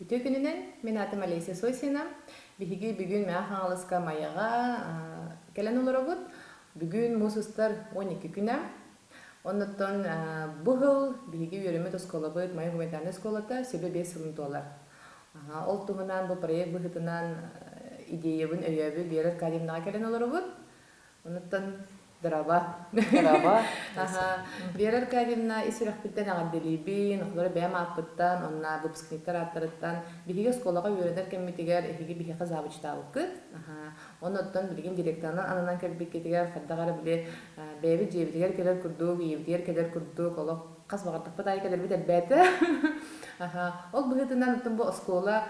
Үтүө күнүнэн, мин аатым Олеся Сосина. Биһиги бүгүн Мэҥэ Хаҥаласка Майаҕа кэлэн олоробут. Бүгүн муус устар 12 күнэ. Оннуттан бу сыл биһиги үөрэммит оскуолабыт Майа гуманитарнай оскуолата сүбэ 5 сылын туолар. Ол туһунан бу проект быһыытынан идеябын өйөөбүт Вера Аркадьевнаҕа кэлэн олоробут. Онуттан драба. Драба. Аха. Вера Аркадьевна ис сүрэхпиттэн эҕэрдэлиибин, оҕолору бэйэм ааппыттан, онно выпускниктар ааттарыттан биһиги оскуолаҕа үөрэнэр кэммитигэр эһиги биһиэхэ завучтаабыккыт. Аха. Оннуттан билигин директорынан ананан кэлбиккитигэр хайдах эрэ били бэйэбит дьиэбитигэр кэлэр курдук, ийэбитигэр кэлэр курдук олох хас баҕардахпыт аайы кэлэрбит элбээтэ. Аха. Ол быһыытынан оттон бу оскуола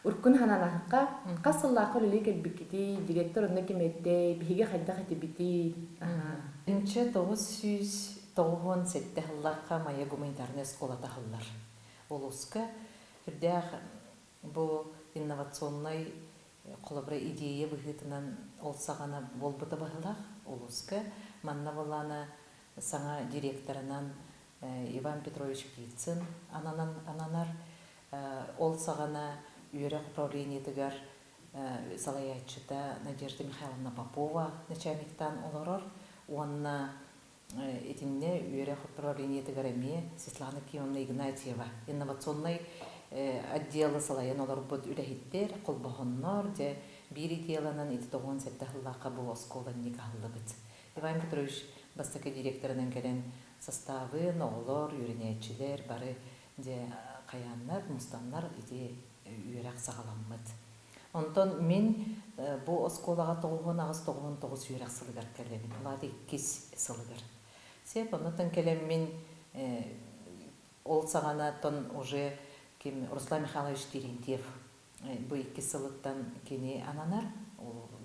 Уркун хананаһыкка хас сыллаахха үлэлии кэлбиккитий, директор онно ким этэй, биһиги хайдах этибитий? Инче 997 сыллаахха Майа гуманитарнай оскуолата аһыллар. Улууска үрдээх бу инновационнай холобура идея быһыытынан ол саҕана буолбута быһыылаах улууска. Манна былаана саҥа директорынан Иван Петрович Птицын ананан ананар. Ол саҕана үөрэх управлениетыгар салайааччыта Надежда Михайловна Попова начальниктаан олорор уонна итиннэ үөрэх управлениетыгар эмиэ Светлана Кимовна Игнатьева инновационнай отделы салайан олорбут үлэһиттэр холбоһоннор дьэ биир идеяланан ити 97 сыллаахха бу оскуола инник аһыллыбыт. Иван Петрович бастакы директорынан кэлэн составын, оҕолор, үөрэнээччилэр бары Дьэ, хайааннар, мустаннар ити үөрэх саҕаламмыт. Онтон мин бу оскуолаҕа 98-99 үөрэх сылыгар кэлэбин. Ол аата иккис сылыгар. Сеп, оннуттан кэлэммин ол саҕанаттан уже ким Руслан Михайлович Терентьев бу иккис сылыттан кини ананар,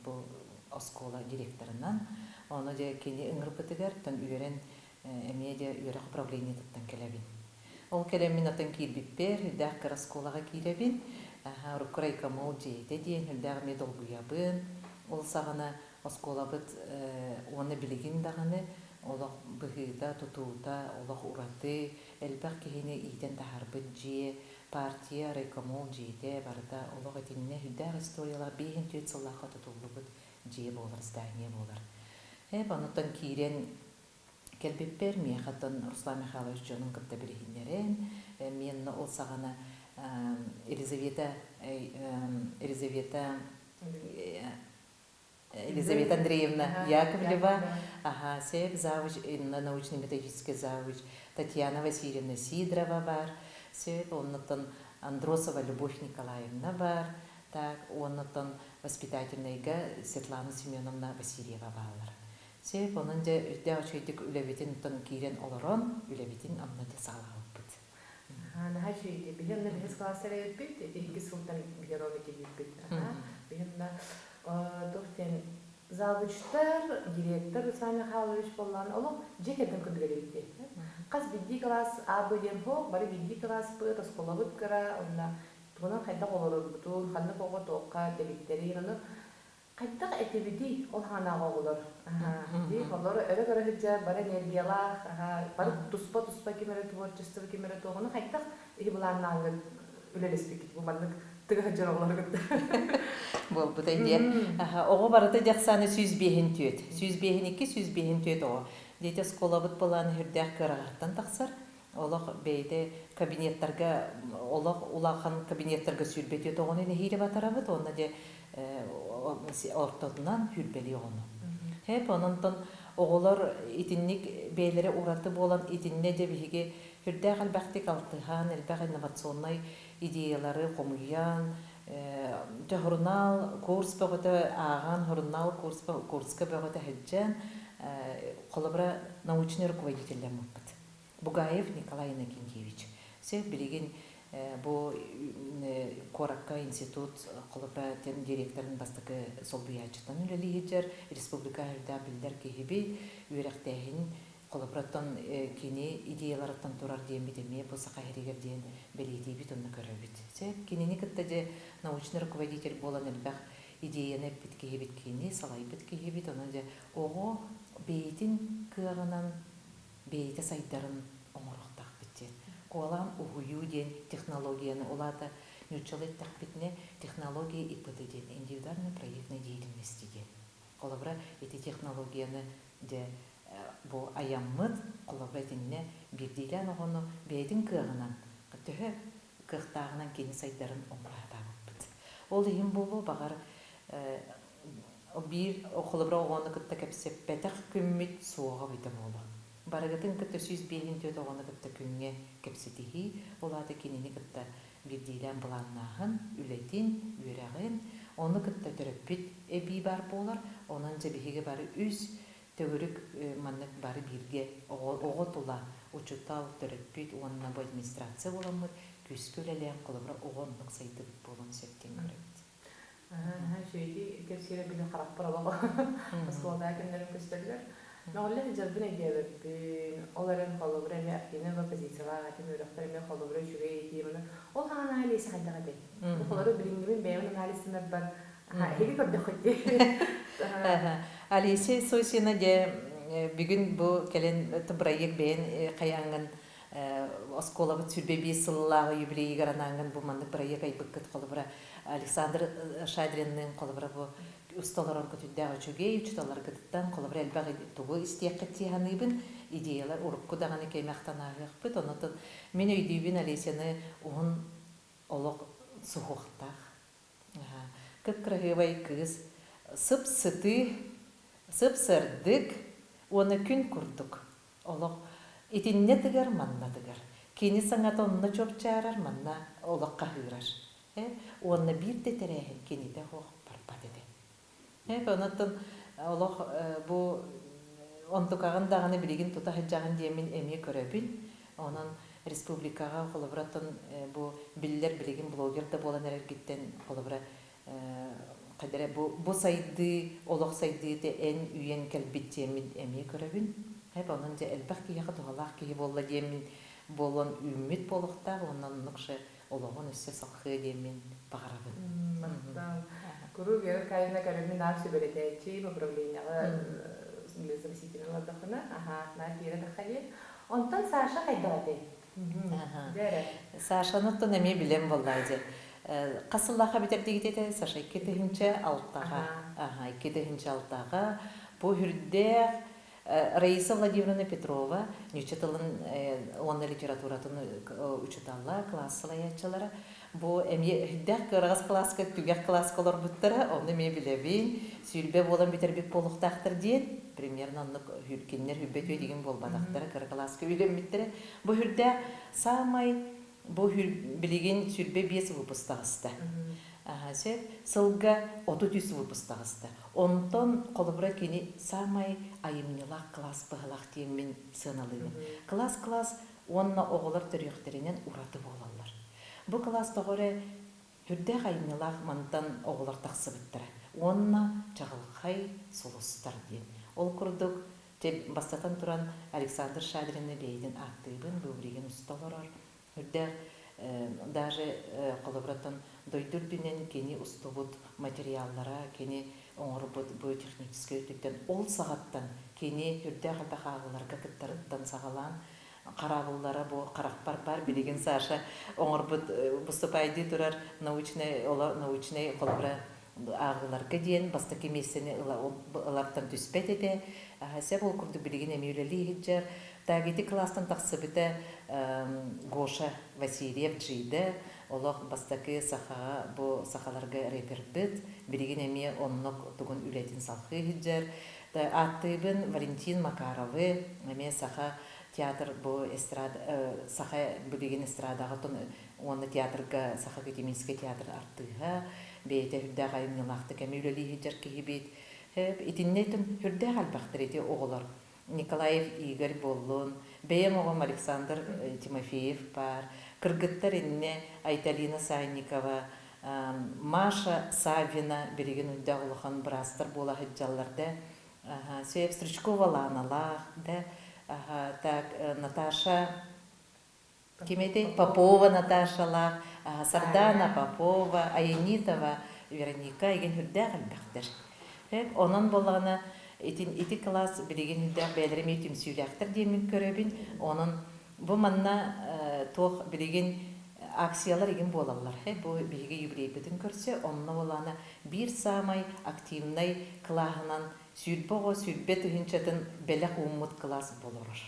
бу оскуола директорынан. Ону дьэ кини ыҥырбытыгар тон үөрэн эмиэ дьэ үөрэх управлениетыттан кэлэбин. Ол кэлэммин атын киирбиппэр, үрдээх кыра оскуолаҕа киирэбин. Урукку райкомол дьиэтэ диэн үрдээх эмиэ долгуйабын. Ол саҕана оскуолабыт уонна билигин даҕаны олох быһыыта, тутуута олох ураты, элбэх киһини иитэн таһаарбыт дьиэ, партия, райкомол дьиэтэ барыта олох итиннэ үрдээх историялаах 54 сыллаахха тутуллубут дьиэ буолар, здание буолар. Эп онуттан киирэн Кэлбиппэр миэхэ оттон Руслан Михайлович дьонун кытта билиһиннэрэн, миэннэ ол саҕана Елизавета Елизавета Елизавета Андреевна Яковлева, аха, СЭП завуч, научно-методический завуч Татьяна Васильевна Сидорова бар, СЭП, оннуттан Андросова Любовь Николаевна бар, так, оннуттан воспитательнайга Светлана Семеновна Васильева бааллар. Сөп, онон дьэ үрдээх үчүгэйдик үлэбитин оттон киирэн олорон, үлэбитин онно дьэ саҕалаабыппыт. Наһаа үчүгэй. Биһи онно биһис класс эрэйбит, ити иккис сылтан биһи ровно киирбиппит. Биһи онно туох диэн завучтар, директор Руслан Михайлович буоллаан олох дьиэ кэргэн курдук эбит. Хас биирдии класс А, Б диэн суох, бары биирдии класспыт, оскуолабыт кыра, онно тугунан хайдах олорорбутун, ханнык оҕо туохха дэгиттэрин, ону Хайдах этибитий ол ханаҕа оҕолор? Дии, олор өрө көрө сылдьар, бары энергиялаах, бары туспа-туспа ким эрэ творчество, ким эрэ туох. Ону хайдах иһи былааннааҥҥыт үлэлэспиккит бу маннык тыга сылдьар оҕолору кытта? Буолбута диэн. Оҕо барыта дьахсааны 105 4. 105 2, 105 4 оҕо. Дети оскуолабыт былааны үрдээх кыараҕаһыттан тахсар. Олох бэйэтэ кабинеттарга олох улахан кабинеттарга 24 оҕону нэһиилэ батарабыт уонна дьэ ортотунан сүүрбэлии оҕону. Хэп ононтон оҕолор итинник бэйэлэрэ ураты буолан итиннэ дьэ биһиги сүрдээх элбэхтик алтыһан, элбэх инновационнай идеялары хомуйан, дьэ сурунаал курс бөҕөтө ааҕан, сурунаал курска бөҕөтө сылдьан, холобура научный руководителлэммиппит. Бугаев Николай Иннокентьевич. Сөп билигин бу куоракка институт холобура директорын бастакы солбуйааччытынан үлэлии сылдьар, республика үрдээх биллэр киһибит, үөрэхтээһин холобураттан кини идеяларыттан турар диэммит эмиэ бу Саха сиригэр диэн бэлиэтиибит онно көрөбүт. Сөп кинини кытта дьэ научный руководитель буолан элбэх идеяны эппит киһибит кини, салайбыт киһибит, онон дьэ оҕо бэйэтин кыаҕынан бэйэтэ сайдарын оҥоруохтаахпыт диэн. Куолаан уһуйуу диэн технологияны, ол аата Нууччалыы эттэхпитинэ, технология ИПД диэн, индивидуальной проектной деятельности диэн. Холобура, ити технологияны дьэ бу айаммыт, холобура итиннэ биирдиилээн оҕону бэйэтин кыаҕынан, төһө кыахтааҕынан кини сайдарын оҥоро сатаабыппыт. Ол иһин буолуо, баҕар, биир холобура оҕону кытта кэпсэппэтэх күммүт суоҕа эбитэ буолуо. Барыгытын кытта 154 оҕону кытта күҥҥэ кэпсэтиһии, ол аата кинини кытта биирдиилээн былааннааһын, үлэтин, үөрэҕин, ону кытта төрөппүт эбии баар буолар. Онон дьэ биһиги бары үс төгүрүк маннык бары бииргэ оҕо тула учуутал, төрөппүт уонна бу администрация буоламмыт күүскэ үлэлээн холобура оҕо оннук сайдыбыт буолуон сөп диэн көрөбүт. Аһа, үчүгэйдик кэпсиирэ били харахпар олох оскуолатааҕы күннэрим көстөллөр. Мөҕүллэ сылдьарбын өйдөөбөппүн. Ол эрэн холобура эмиэ активнай позициялаах этим, үөрэхпэр эмиэ холобура үчүгэй этим. Ол хаһан Олеся хайдах этэй? Бу холобура билиҥҥибин бэйэбин анализтанарбар эһиги көрдөххүт дии. Олеся Сосина дьэ бүгүн бу кэлэн бырайыак бэйэн хайааҥҥын оскуолабыт 25 сыллааҕы юбилейыгар анаангын бу маннык бырайыак айбыккыт холобура Александр Шадринныын холобура бу уста олорон көтүрдээх үчүгэй учууталларгытыттан холобура элбэх тугу истиэххит дии саныыбын идеялар урукку даҕаны кэмэхтэн ааһыахпыт онотон мин өйдүүбүн Олесяны уһун олох суһуохтаах кып-кыраһыабай кыыс сып-сытыы сып-сырдык уонна күн курдук Олох итиннэ тыгар, манна тыгар. Кини саҥата онно чуопчаарар, манна олох хаһыырар. Э, уонна биир да тэрээһин кинитэ суох барбат этэ. Э, онон олох бу онтукаҕын даҕаны билигин тута сылдьаҕын диэммин эмиэ көрөбүн. Онон республикаҕа холобураттан бу биллэр билигин блогер да буолан эрэргиттэн холобура хайда эрэ бу бу сайдыы олох сайдыыта эн үйэн кэлбит диэммин эмиэ көрөбүн. Хэп онон дьэ элбэх киһиэхэ туһалаах киһи буолла диэммин буолан үүммүт буолуохтаах уонна оннук же олоҕун өссө салхыа диэммин баҕарабын. Махтал. Куруук Вера Аркадьевна көрөммүн наар сүбэлэтээччи управлениеҕа заместитель олордохпуна, аха, наар биэрэ тахха диэн. Онтон Саша хайдах этэй? Сашаны оттон эмиэ билэн буоллаа дьэ. Хас сыллаахха бүтэрдигит этэ, Саша 2006-ҕа. Аха, 2006-ҕа. Бу үрдээх Раиса Владимировна Петрова нуучча тылын уонна литературатын учууталла, класс салайааччылара. Бу эмиэ үрдээх кыараҕас кылааска, түгэх кылааска олорбуттара, ону эмиэ билэбин. Сүүрбэ буолан бүтэрбит буолуохтаахтар диэн, примерно оннук кинилэр хүрбэ түөтигин буолбатахтара, кыра кылааска үөрэммиттэрэ. Бу үрдээх саамай бу билигин 25 выпуск таҕыста. Сөп сылга 33 выпуск таҕыста. Онтон холобура кини саамай айымньылаах класс быһалаах диэммин сыаналыыбын. Класс-класс уонна оҕолор төрүөхтэринэн ураты буолаллар. Бу кылаас тоҕо эрэ сүрдээх айымньылаах мантан оҕолор тахсыбыттара уонна чаҕылхай сулустар диэн. Ол курдук, бастатан туран, Александр Шадрины бэйэтин ааттыыбын, бу билигин уста олорор. Үрдээх даже холобураттан дойду үрдүнэн кини устубут материаллара, кини оҥорбут бу техническэй өттүттэн ол саҕаттан кини үрдээх элбэх ааҕыыларга кыттарыттан саҕалаан хараабыллара бу харахпар баар билигин Саша оҥорбут выступайдыы турар научнай научнай холобура ааҕыыларга диэн бастакы миэстэни ылартан түспэт этэ. Сөп ол курдук билигин эмиэ үлэлии сылдьар. Так ити кылаастан тахсыбыта Гоша Васильев Джида олох бастакы сахаҕа бу сахаларга рэпербыт. Билигин эмиэ оннук тугун үлэтин салхыы сылдьар. Ааттыыбын Валентин Макаровы эмиэ саха театр бу эстрада саха билигин эстрадаҕа уонна театрга Саха академическай театр артыыһа бэйэтэ үрдээх айымньылаахтык эмиэ үлэлии сылдьар киһибит. Итиннэ үрдээх элбэхтэр ити оҕолор. Николаев Игорь буоллун, бэйэм оҕом Александр Тимофеев баар, кыргыттар иннэ Айталина Санникова, Маша Саввина билигин үрдээх улахан быраастар буола сылдьаллар да. Сөп Стручкова Ланалаах да, так Наташа Ким этэй? Попова Наташалаах, Сардана Попова, Аянитова Вероника игин үрдээх элбэхтэр. Онон буоллаҕына итин ити кылаас билигин үрдээх бэйэлэрэ эмиэ түмсүүлээхтэр диэммин көрөбүн. Онон бу манна туох билигин Акциялар игин буолаллар. Бу биһиги юбилейбытын көрсө, онно буолаана биир саамай активнай кылааһынан 20 оҕо 20 тыһыынчатын бэлэх ууммут кылаас болорор.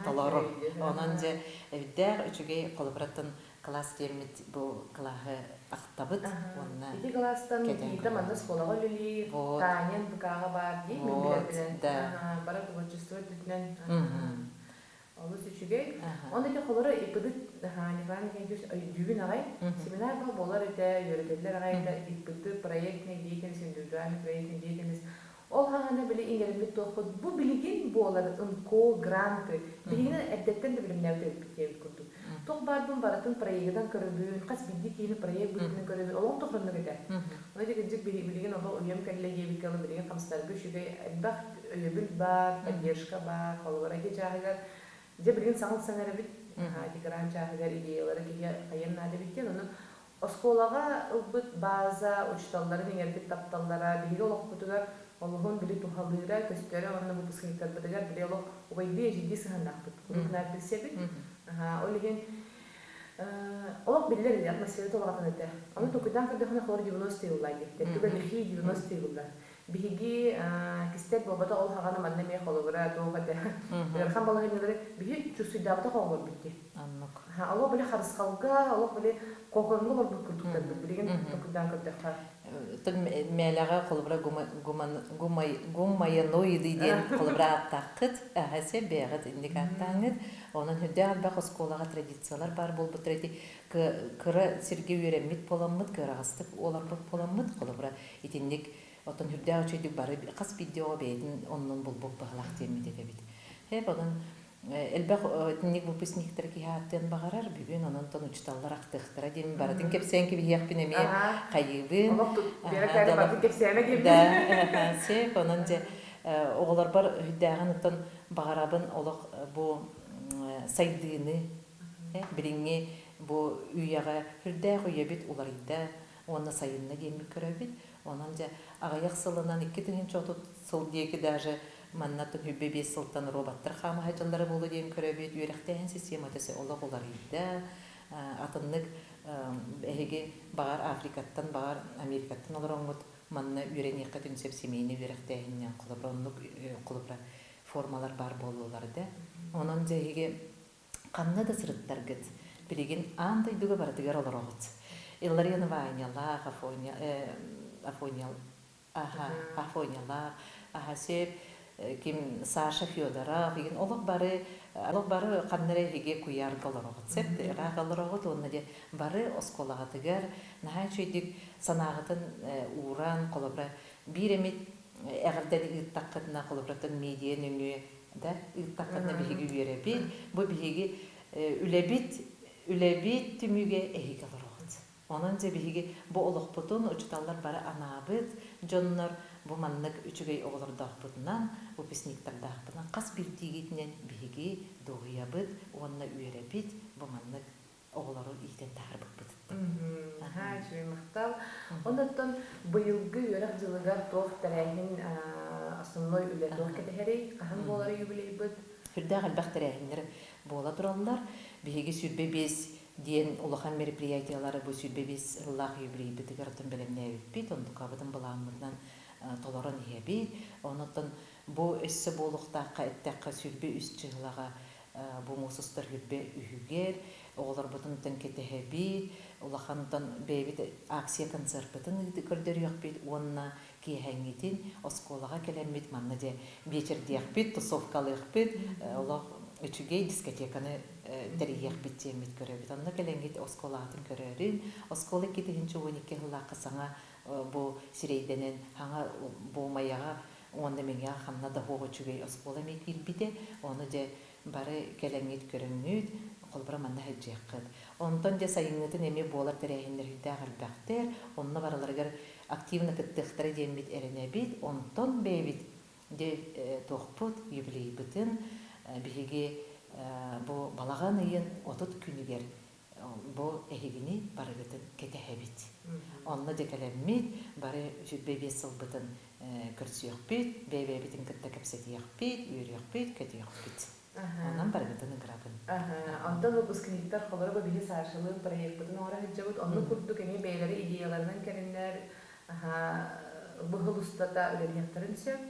Толору. Онон дьэ эбдээх үчүгэй холобуратын кылаас диэммит бу кылааһы ахтабыт уонна Ити кылаастан Никита манна оскуолаҕа үлэлиир, Таня НПК-ҕа баар дии, мин билэрбинэн. Бары творчество өттүтүнэн олус үчүгэй. Онно ити холоро ИПД Николай Николаевич өйдүүбүн аҕай. Семинар буолар этэ, үөрэтэллэр аҕай этэ. ИПД проектная деятельность, индивидуальная проектная деятельность. Ол хаһана били иҥэриммит туохпут бу билигин буолар НКО гранты билигин эрдэттэн да билимнээбит эбиппит диэбит курдук. Туох баарбын барытын проегынан көрөбүн, хас биирдии киһини проект быһыытынан көрөбүн, олох тохроннук этэ. Ону кырдьык билигин олох үйэм кэллэ диэбиккэ дылы билигин хамсатарга үчүгэй элбэх өйөбүл баар, поддержка баар, холобура ити чааһыгар дьэ билигин саҥа ылсан эрэбит, ити грант чааһыгар идеялары киһи хайыан наада эбит диэн, ону Оскуолаҕа ылбыт бааза, учууталларын иҥэрбит тапталлара биһиги олохпутугар олуһун били туһалыыра, көстөрө уонна выпускниктарбытыгар били олох убайдыы-эдьиийдии сыһыаннаахпыт, куруук наар билсэбит. Ол иһин олох биллэр ини атмосфера толоҕотун этэ. Ону толкуйдаан көрдөххүнэ холор 90-е ыллаа диэхтэр. Туга лихие 90-е ыллар. Биһиги кистэл буолбатах ол хаҕана манна эмиэ холобура туох этэ ыарахан балаһыанньалары биһи чувствуйдаабатах оҕолорбут дии. Оннук. Олох били харысхалга, олох били кокоҥҥа олорбут курдуктарбыт билигин толкуйдаан көрдөххө. Мээлэҕэ холобура гумайаноиды диэн холобура ааттааххыт, аһасе бэйэҕит инник ааттааҥҥыт. Онон үрдээх элбэх оскуолаҕа традициялар баар буолбуттар ити кыра сиргэ үөрэммит буоламмыт, кыараҕастык олорбут буоламмыт, холобура итинник оттон үрдээх үчүгэйдик бары хас биирдии оҕо бэйэтин оннун булбут баһылаах диэммит этэбит. Хэп онон элбэх итинник выпускниктар киһи ааттыан баҕарар бүгүн онон тон учуталлар ахтыахтара диэн барытын кэпсээн кэбиһиэхпин эмиэ хайыыбын. Да, сеп онон дьэ оҕолорбор үрдээҕин оттон баҕарабын олох бу сайдыыны билиҥҥи бу үйэҕэ үрдээх үйэбит уларыйда уонна сайынна диэммит көрөбүт. Онон дьэ аҕыйах сылынан 2030 сыл диэки даже манна түһүбэ 5 сылтан роботтар хаама сылдьаллара буолуо диэн көрөбүт. Үөрэхтээһин системата олох уларыйда. Атыннык эһиги баҕар Африкаттан, баҕар Америкаттан олороҥҥут манна үөрэниэххитин сөп семейный үөрэхтээһиннэн холобура оннук холобура формалар баар буоллулар да. Онон дьэ эһиги Ханна да сырыттаргыт, билигин аан дойдуга барытыгар олороҕут. Илларион Ванялаах, Афоня, Афоня, аха, Афонялаах, аха сөп, ким Саша Федоров, игин олох бары, олох бары ханна эрэ эһиги куйаарга олороҕут, сөп, ыраах олороҕут уонна дьэ бары оскуолаҕытыгар наһаа үчүгэйдик санааҕытын ууран, холобура, биир эмит эҕэрдэни ыыттаххытына, холобураттан медиа нөҥүө да ыыттаххытына биһиги үөрэбит. Бу биһиги үлэбит үлэбит түмүгэ эһиги олороҕут. Онон дьэ биһиги бу олохпутун учууталлар бары анаабыт дьоннор бу маннык үчүгэй оҕолордоохпутунан, выпускниктардаахпытынан хас биирдиигитинэн биһиги дуоһуйабыт уонна үөрэбит бу маннык оҕолору иитэн таһаарбыппытыттан. Наһаа үчүгэй махтал. Оннуттан быйылгы үөрэх дьылыгар туох тэрээһин основной үлэ туох кэтэһэрий? Хаһан буолар юбилейбыт? Сүрдээх элбэх тэрээһиннэр буола тураллар. Биһиги 25 диэн улахан мероприятиелары бу 25 сыллаах юбилейбытыгар оттон бэлэмнээбиппит, онтукабытын былааммытынан толорон иһэбит. Онон бу өссө буолуохтаахха эттэххэ 23 чыһылаҕа бу муус устар хүрбэ үһүгэр оҕолорбутун кэтэһэбит, улахантан бэйэбит акция концерпытын көрдөрүөхпүт уонна киэһэҥҥитин оскуолаҕа кэлэммит манна дьэ биэчэрдиэхпит, тусовкалыахпыт, олох үчүгэй дискотеканы тэрийиэхпит диэммит көрөбүт. Онно кэлэҥҥит оскуолаҕытын көрөөрүн, оскуола 2012 сыллаахха саҥа бу сирэйдэнэн, хаҥа бу Майаҕа уонна Мэҥэҕэ ханна да суох үчүгэй оскуола эмиэ киирбитэ. Ону дьэ бары кэлэҥҥит көрөҥҥүт, холобура манна сылдьыаххыт. Онтон дьэ сайыҥҥытын эмиэ буолар тэрээһиннэр сүрдээх элбэхтэр, онно барыларыгар активно кыттыахтара диэммит эрэнэбит. Онтон бэйэбит дьэ туохпут, юбилейбытын биһиги бу балаҕан ыйын 30 күнүгэр бу эһигини барыгытын кэтэһэбит. Онно дьэ кэлэммит, бары 25 сылбытын көрсүөхпүт, бэйэ-бэйэбитин кытта кэпсэтиэхпит, үөрүөхпүт, көтүөхпүт. Онон барыгытын ыҥырабын. Онтон выпускниктар холоро биһи Сашалыын проекпытын оҥоро сылдьабыт. Оннук курдук эмиэ бэйэлэрэ идеяларынан кэлиннэр быһыл устата үлэлиэхтэрин сөп.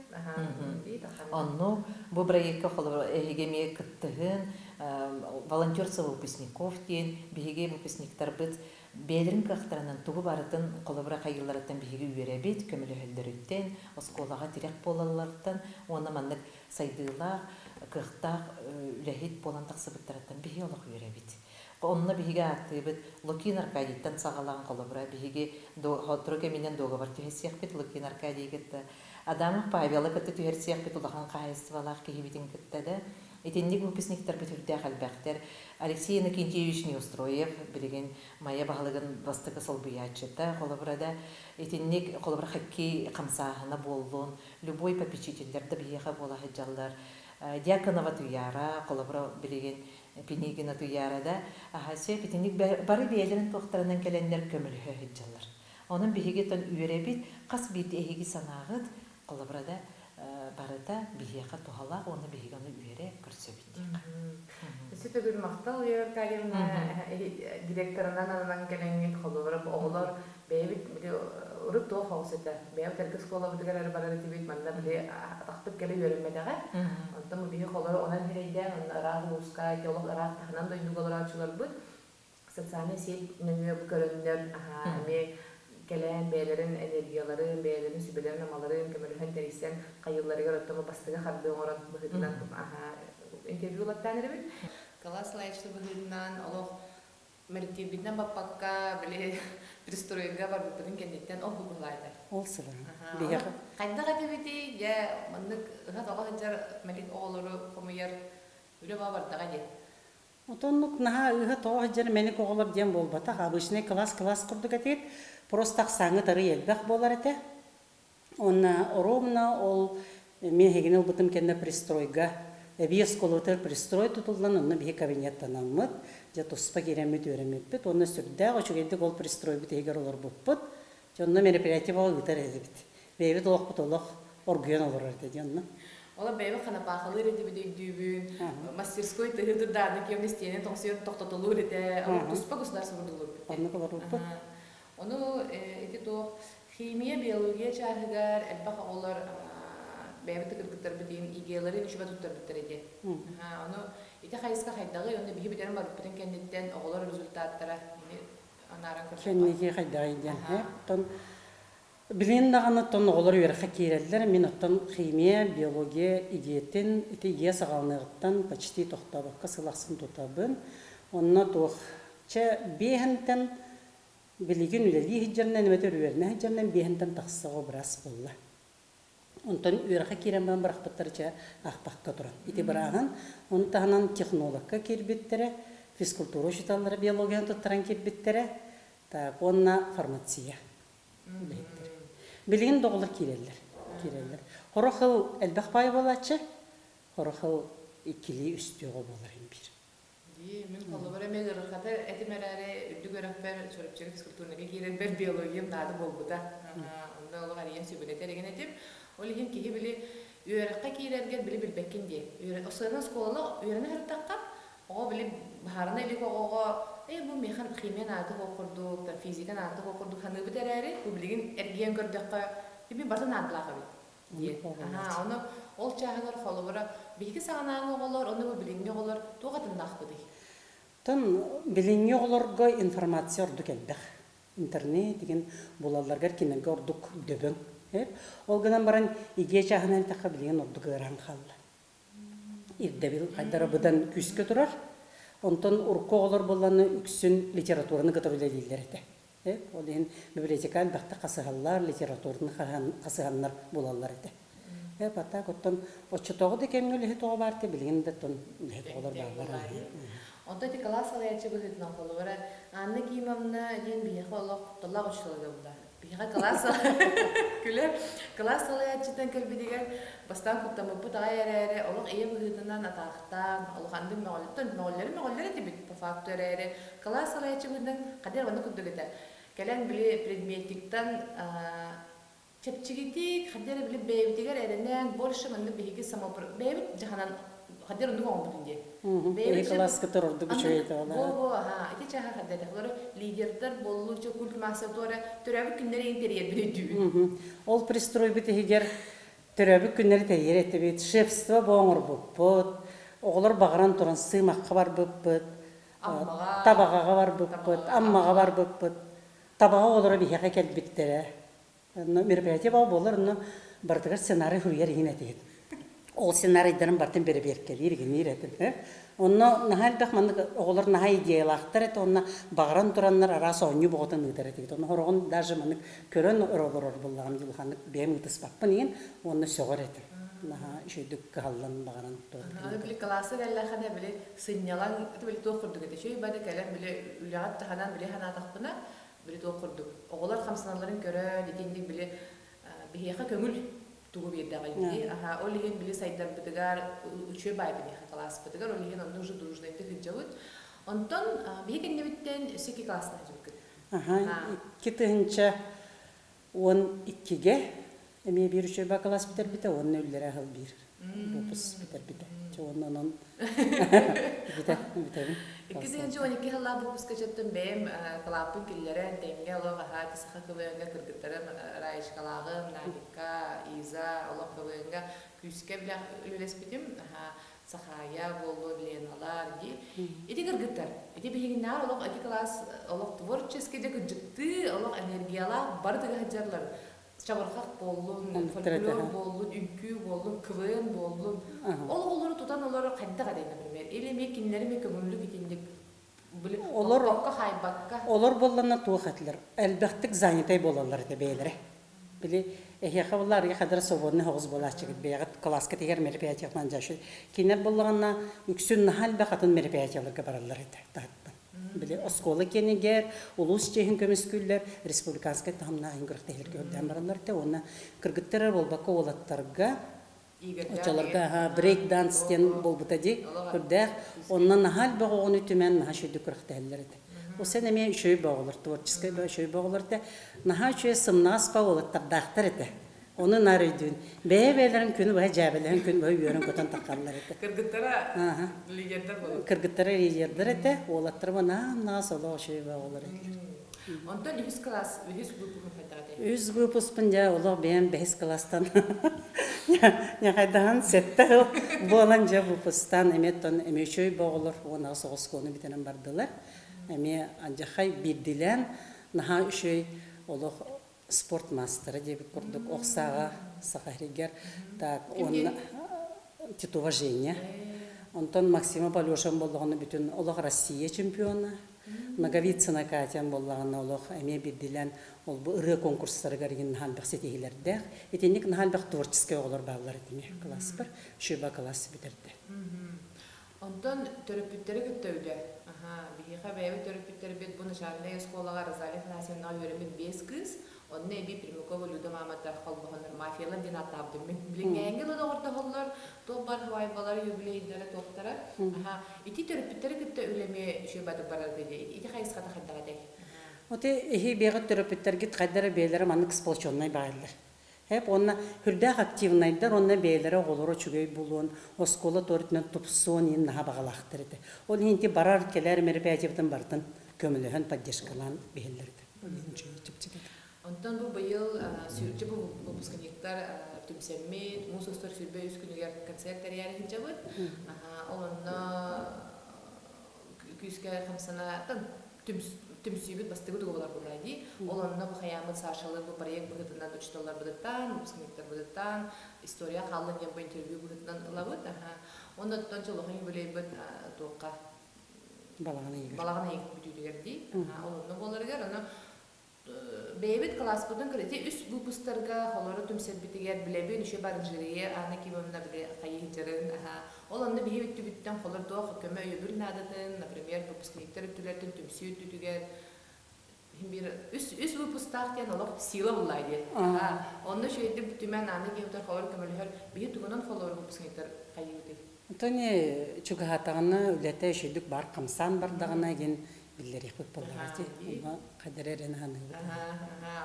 Онну бу проекка холобур эһиги эмиэ кыттыһын волонтерство выпускников диэн биһиги выпускниктарбыт бэйэлэрин кыахтарынан тугу барытын холобура хайыыларыттан биһиги үөрэбит, көмөлөһөллөрүттэн, оскуолаҕа тирэх буолалларыттан уонна маннык сайдыылаах, кыахтаах үлэһит буолан тахсыбыттарыттан биһиги олох үөрэбит. Онно биһиги ааттыыбыт Лукин Аркадийтан саҕалаан холобура биһиги сотору кэминэн дуогабар түһэрсиэхпит Лукин Аркадийы кытта Адамов Павелы кытта түһэрсиэхпит улахан хаһаайыстыбалаах киһибитин кытта да итинник выпускниктарбыт үрдээх элбэхтэр. Алексей Иннокентьевич Неустроев билигин Майа баһылыгын бастакы солбуйааччыта холобура да итинник холобура хоккей хамсааһына буоллун любой попечителлэр да биһиэхэ буола сылдьаллар. Дьяконова Туяра, холобура билигин Пинигина Туяра да, сөп итинник бары бэйэлэрин туохтарынан кэлэннэр көмөлөһө сылдьаллар. Онон биһиги тон үөрэбит, хас биирдии эһиги санааҕыт, холобура да, барыта биһиэхэ туһалаах уонна биһиги ону үөрэ көрсөбүт диэххэ. Өссө төгүл махтал Вера Аркадьевна директорынан ананан кэлэҥҥит холобура оҕолор бэйэбит били урут туох оҕус этэ бэйэбит эргэ оскуолабытыгар эрэ барар этибит манна били атахпыт кэлэ үөрэммэтэҕэ онтон биһи холору онон сирэйдээн онно ыраах улууска ити олох ыраах таһынан дойдуга олорооччуларбыт социальнай сеть нөҥүө көрөннөр эмиэ кэлээн бэйэлэрин энергияларын бэйэлэрин сүбэлэрин-амаларын көмөлөһөн тэрийсэн хайыылларыгар оттон бастакы хардыы оҥорон быһыытынан интервью ылаттаан эрэбит Кылаас салайааччы быһыытынан олох мэликтиирбитинэн баппакка, били пристройга барбыппытын кэнниттэн ол быһылаайдар. Ол сылын. Биһиэхэ. Хайдах этибитий, дьэ, маннык ыһа-тоҕо сылдьар мэлик оҕолору хомуйар үлэ баа бардаҕа дии. Отоннук наһаа ыһа-тоҕо сылдьар мэник оҕолор диэн буолбатах. Обычный класс-класс курдук этигит. Просто ахсааҥҥыт арый элбэх буолар этэ. Уонна ровно ол мин эһигини ылбытым кэннэ пристройга эбии оскуолабытыгар пристрой тутуллан онно биһи кабинеттанаммыт, дьэ туспа киирэммит үөрэммиппит уонна сүрдээх үчүгэйдик ол пристройбут иһигэр олорбуппут. Дьэ онно мероприятие бөҕө ыытар этибит. Бэйэбит олохпут олох оргуйан олорор этэ дьэ онно. Ола бэйэбит ханапаахалыыр этибит өйдүүбүн, мастерской тыһы турдааны киэм истиэнэ тоҥсуйан тохтотолуур этэ, туспа государство курдук Оннук олорбуппут. Ону ити туох химия, биология чааһыгар элбэх оҕолор бэйэбит да кыргыттарбыт иһин ИГЭ-ларын үчүгэй туттарбыттар ити. Ону ити хайыска хайдаҕый, уонна биһи бүтэрэн барбыппытын кэнниттэн оҕолор результаттара анааран көрсөххө. Кэнники хайдаҕый диэн. Оттон билигин даҕаны оттон оҕолор үөрэххэ киирэллэр. Мин оттон химия, биология идиэтин ити ИГЭ саҕаланыаҕыттан почти тохтообокко сыл ахсын тутабын. Онно туох чэ биэһинтэн Билигин үлэлии сылдьарынан эбэтэр үөрэнэ сылдьарынан биэһинтэн тахса оҕо быраас буолла. Онтон үөрэххэ киирэн баран бырахпыттара чэ аахпакка туран. Ити бырааһын, ону таһынан технологка киирбиттэрэ, физкультура учууталлара биологияны туттаран киирбиттэрэ, так уонна фармация үлэһиттэрэ. Билигин да оҕолор киирэллэр, киирэллэр. Сорох ыл элбэх баай буолааччы, сорох ыл иккилии үстүү оҕо буолар ин биир. Дии, мин холобур эмиэ ыарырҕата этим эрээри, үрдүк үөрэхпэр Чурапчыга физкультурнайга киирэрбэр биологиям наада буолбута. Онно олох эрийэн сүбэлэтэр игин этим. Ол иһин киһи били үөрэххэ киирэргэр били билбэккин дии. Сыана оскуоланы үөрэнэ сырыттахха, оҕо били баһаарына илик оҕоҕо ээ бу миэхэ химия наада суох курдук, там физика наада суох курдук саныыбыт эрээри, бу билигин эргийэн көрдөххө, химия барыта наадалаах эбит. диэн. Аһаа, ону ол чааһыгар холобура биһиги саҕанааҥы оҕолор, ону бу билиҥҥи оҕолор туох атыннаахпытый? Тон билиҥҥи оҕолорго информация ордук элбэх. Интернет деген булалларыгар кинилэргэ ордук дөбөҥ. Ол гынан баран идея чааһынан эттэххэ билигин ордук ыараан хаалла. Ирдэбил хайдара быдан күүскэ турар. Онтон урукку оҕолор буолланы үксүн литератураны кытары үлэлииллэр этэ. Ол иһин библиотека элбэхтик хасыһаллар, литератураны хасыһаннар булаллар этэ. Паттаак оттон оччотооҕу да кэмҥэ үлэһит оҕо баар этэ, билигин да оттон үлэһит оҕолор бааллар. Онтон ити кылаас салайааччы быһыытынан холобура Анна Кимовна диэн биһиэхэ олох тыллаах учуутала буолла. Биһиэхэ кылаас күлэ кылаас салайааччытын кэлбитигэр бастаан куттаммыппыт аҕай эрээри олох ийэ быһыытынан атаахтаан улаханнык мөҕүллүттэн мөҕүллэри мөҕүллэр этибит по факту эрээри кылаас салайааччы быһыытынан хадер онно курдук этэ кэлэн били предметниктан чэпчигитик хадер били бэйэбитигэр эрэнэн больше маннык биһиги самопро бэйэбит дьаһанан. Хадер оннук оҥорбутун диye. Эһи класска торордук үчүгэй Бо бо аха ити чаха хаддата. Олору лидердер боллу чө культ масса туора төрөөбүт күннэри интерьер өйдүүбүн. Ол пристройбут иһигэр төрөөбүт күннэри тэрийэр этибит. Шефство бу оҥорбуппут. Оҕолор баҕаран туран сыымахха барбыппыт. Табаҕаҕа барбыппыт, Аммаҕа барбыппыт. Табаҕа оҕолоро биһиэхэ кэлбиттэрэ. Мероприятие баа буолар, онно барытыгар сценарий суруйар иһин этиһит. Ол сценарийдарын барытын бэрэбиэркэлиир, игиниир этим. Онно наһаа элбэх маннык оҕолор наһаа идеялаахтар этэ, онно баҕаран тураннар араас оонньуу боҕотун ыытар этибит. Онно хороҕун даже маннык көрөн олорор буллаҕым дьулханнык бэйэм ыытыспаппын иһин уонна сөҕөр этим. Наһаа үчүгдүк кыһаллан баҕаран Аны били кылааска кэллэххинэ били сынньалаҥ били туох курдук этэ. Үчүгэй бары кэлэн били үлэҕэ таһынан били санаатахпына били туох курдук оҕолор хамсаналларын көрөн итинник били биһиэхэ көҥүл тугу биэрдэҕэй дии. Аха ол иһин били сайдарбытыгар үчүгэй баай биһиэхэ кылааспытыгар ол иһин онно уже дружнайдык сылдьабыт. Онтон биһи кэннибиттэн өссө икки классна сылдьыбыккыт. Аха 2012-гэ эмиэ биир үчүгэй бакалаас бүтэрбитэ уонна үллэрэ аһыл биир выпуск бүтэрбитэ. Чэ уонна онон бүтэ бүтэбин. 2012 сыллаах выпуска чөттөн бэйэм кылааппын киллэрэн тэҥҥэ олох аһаа саха КВН-га кыргыттарым Раечкалааҕым, Надикка, Иза олох КВН-га күүскэ үлэлэспитим. Сахая буоллун, Леналар дии. Ити кыргыттар, ити биһигиннээр олох ити класс олох творческий дьэ кырдьыктыы, олох энергиялаах бары тыга сылдьарлар. Чабырҕах буоллун, фольклор буоллун, үҥкүү буоллун, КВН буоллун. Ол оҕолору тутан олорор хайдах этэй, например? Или эмиэ кинилэри эмиэ көҥүллүк итинник Олор хайбакка. Олор буолланна туох этилэр? Элбэхтик занятай буолаллар этэ бэйэлэрэ. Били эһиэхэ буолла арыйа хадара свободный хоҕус буолааччыгыт бэйэҕит кылааска тигэр мероприятиятынан дьашы. Кинилэр буоллаҕына үксүн наһаа элбэх атын мероприятияларга бараллар этэ таһыттан. Били оскуола киэнигэр улуус чиэһин көмүскүүллэр, республиканскай таһымнаах иһин күрэхтэһиилэргэ үрдээн бараллар этэ уонна кыргыттар эрэ буолбакка уолаттарга Оччолорго брейк-данс диэн буолбута дии, көрдөөх. Онно наһаа элбэх оҕону түмэн наһаа үчүгэйдик күрэхтэһэллэр этэ. Ол сен эмиэ үчүгэй бөҕөлөр, творческай үчүгэй бөҕөлөр этэ. Наһаа үчүгэй сымнаҕас ба уолаттардаахтар этэ. Ону наар өйдүүн. Бэйэ-бэйэлэрин күнү быһа дьээбэлэһэн, күн быһа үөрэн-көтөн таххаллар этэ. Кыргыттара лидердэр буолар. Кыргыттара лидердэр этэ, уолаттара наһаа соло үчүгэй бөҕөлөр этилэр. Онтон үһүс класс, үһүс выпускун хайдах этэй? Үс выпускпун дьэ олох бэйэм бэһис класстан ньахайдаһан сэттэ сыл буолан дьэ выпустаан эмиэ оттон эмиэ үчүгэй оҕолор 18 оскуоланы бүтэрэн бардылар. Эмиэ алдьархай биирдилээн наһаа үчүгэй олох спорт маастара диэбит курдук ох сааҕа Саха сиригэр так уонна Титова Женя. Онтон Максима Алешам буоллаҕына бүтүн олох Россия чемпиона. Ноговицына Катям буоллаҕына олох эмиэ биирдилээн ол бу ырыа конкурстарыгар игин наһаа элбэх ситиһиилэрдээх. Итинник наһаа элбэх творческай оҕолор бааллар этими класспар. Шуба класс бүтэрдэ. Онтон төрөппүттэри кытта үлэ. Аха, биһиэхэ бэйэбит төрөппүттэрбит бу начальнай оскуолаҕа Розалия Афанасьевнаҕа үөрэммит биэс кыыс, онно эбии Примакова Люда маамата холбоһоннор мафиялар диэн ааттаабытым мин. Билиҥҥээҥҥи да доҕордоһоллор, туох бар һыбаайбалара, юбилейдара, туохтара. Аха, ити төрөппүттэри кытта үлэ эмиэ үчүгэй бадык барар дии. Ити хайысхата хайдах этэй? Оти эһи бэйэҕит төрөппүттэргит хайда эрэ бэйэлэрэ маннык сплоченнай баайаллар. Эп уонна сүрдээх активнайдар уонна бэйэлэрэ оҕолоро үчүгэй буолуон, оскуола төрүтүнэн тупсуон иһин наһаа баҕалаахтар этэ. Ол иһин ити барар кэлэр мероприятиебытын барытын көмөлөһөн, поддержкалаан биһэллэр этэ. Ол иһин үчүгэй чэпчэки этэ. Онтон бу быйыл сүүрчэ бу выпускниктар түмсэммит, муус устар 23 күнүгэр концерт тэрийээри сылдьабыт. Ол онно күүскэ хамсана түмсүүбүт бастакы туга болар буолла дии. Ол онно бу хайааммыт Сашалы бу проект быһыытынан учууталларбытыттан, выпускниктарбытыттан история хааллын диэн бу интервью быһыытынан ылабыт. Оннуттан чолохон юбилейбыт туохха балаҕан ыйыгар. Балаҕан ыйыгар бүтүүтүгэр дии. Ол онно буоларыгар ону Бэйэбит кылааспытын ити үс выпустарга холору түмсэрбитигэр билэбин еще оранжерея Анна Кимовна били хайыһыдьарын аха ол онно биһи өттүбүттэн холор туох көмө өйөбүл наадатын например выпускниктар өттүлэртэн түмсүү өттүтүгэр биир үс үс выпустаах диэн олох сила буллаа диэн онно үчүгэйдик түмэн Анна Кимовна холор көмөлөһөр биһи тугунан холор выпускниктар хайыыбытый Тони чугаһаатаҕына үлэтэ үчүгдүк бар хамсаан бардаҕына игин. биллэриэхпит буоллаҕа дии. Онно хайдары эрэн аһаныыбыт.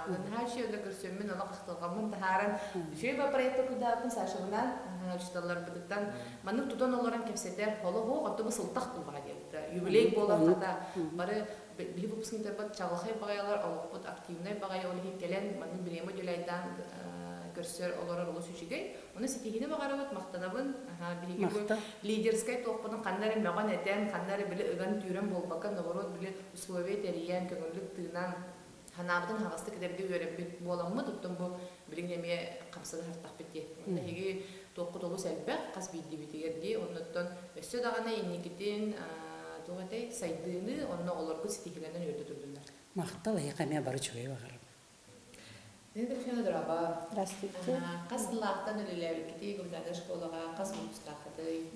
Онон үчүгэй да көрсөммүн, олох ахтылҕаммын таһааран, үчүгэй ба проекта кудааппын Сашабынан учууталларбытыттан маннык тутан олорон кэпсэтэр, олох отту бу сылтах буллаҕа диэбитэ. Юбилей буолар хата бары биһи выпускниктарбыт чаҕылхай баҕайылар, олохпут активнай баҕайы, ол иһин кэлэн маннык бириэмэ дьүлэйдаан көрсөр олорор олус үчүгэй. Ону ситиһиини баҕарабыт, махтанабын. Биһиги бу лидерскэй туохпутун ханна эрэ мөҕөн этэн, ханна эрэ били ыган-түүрэн буолбакка, норуот били условия тэрийэн, көҥүллүк тыынан, санаабытын аһаҕастык этэргэ үөрэммит буоламмыт, оттон бу билигин эмиэ хамсана сыртахпыт дии. Онно эһиги туоххут олус элбэх, хас биирдиибитигэр дии. Оннуттан өссө даҕаны инникитин туох этэй, сайдыыны, онно оҕолоргут ситиһиилэнэн үөрдэ турдуннар. Махтал эһиэхэ эмиэ бары үчүгэйи баҕарабын. Дороба. Здравствуйте. Хас сыллаахтан үлэлээбиккитий гуманитарнай школаҕа, хас выпустааххытый?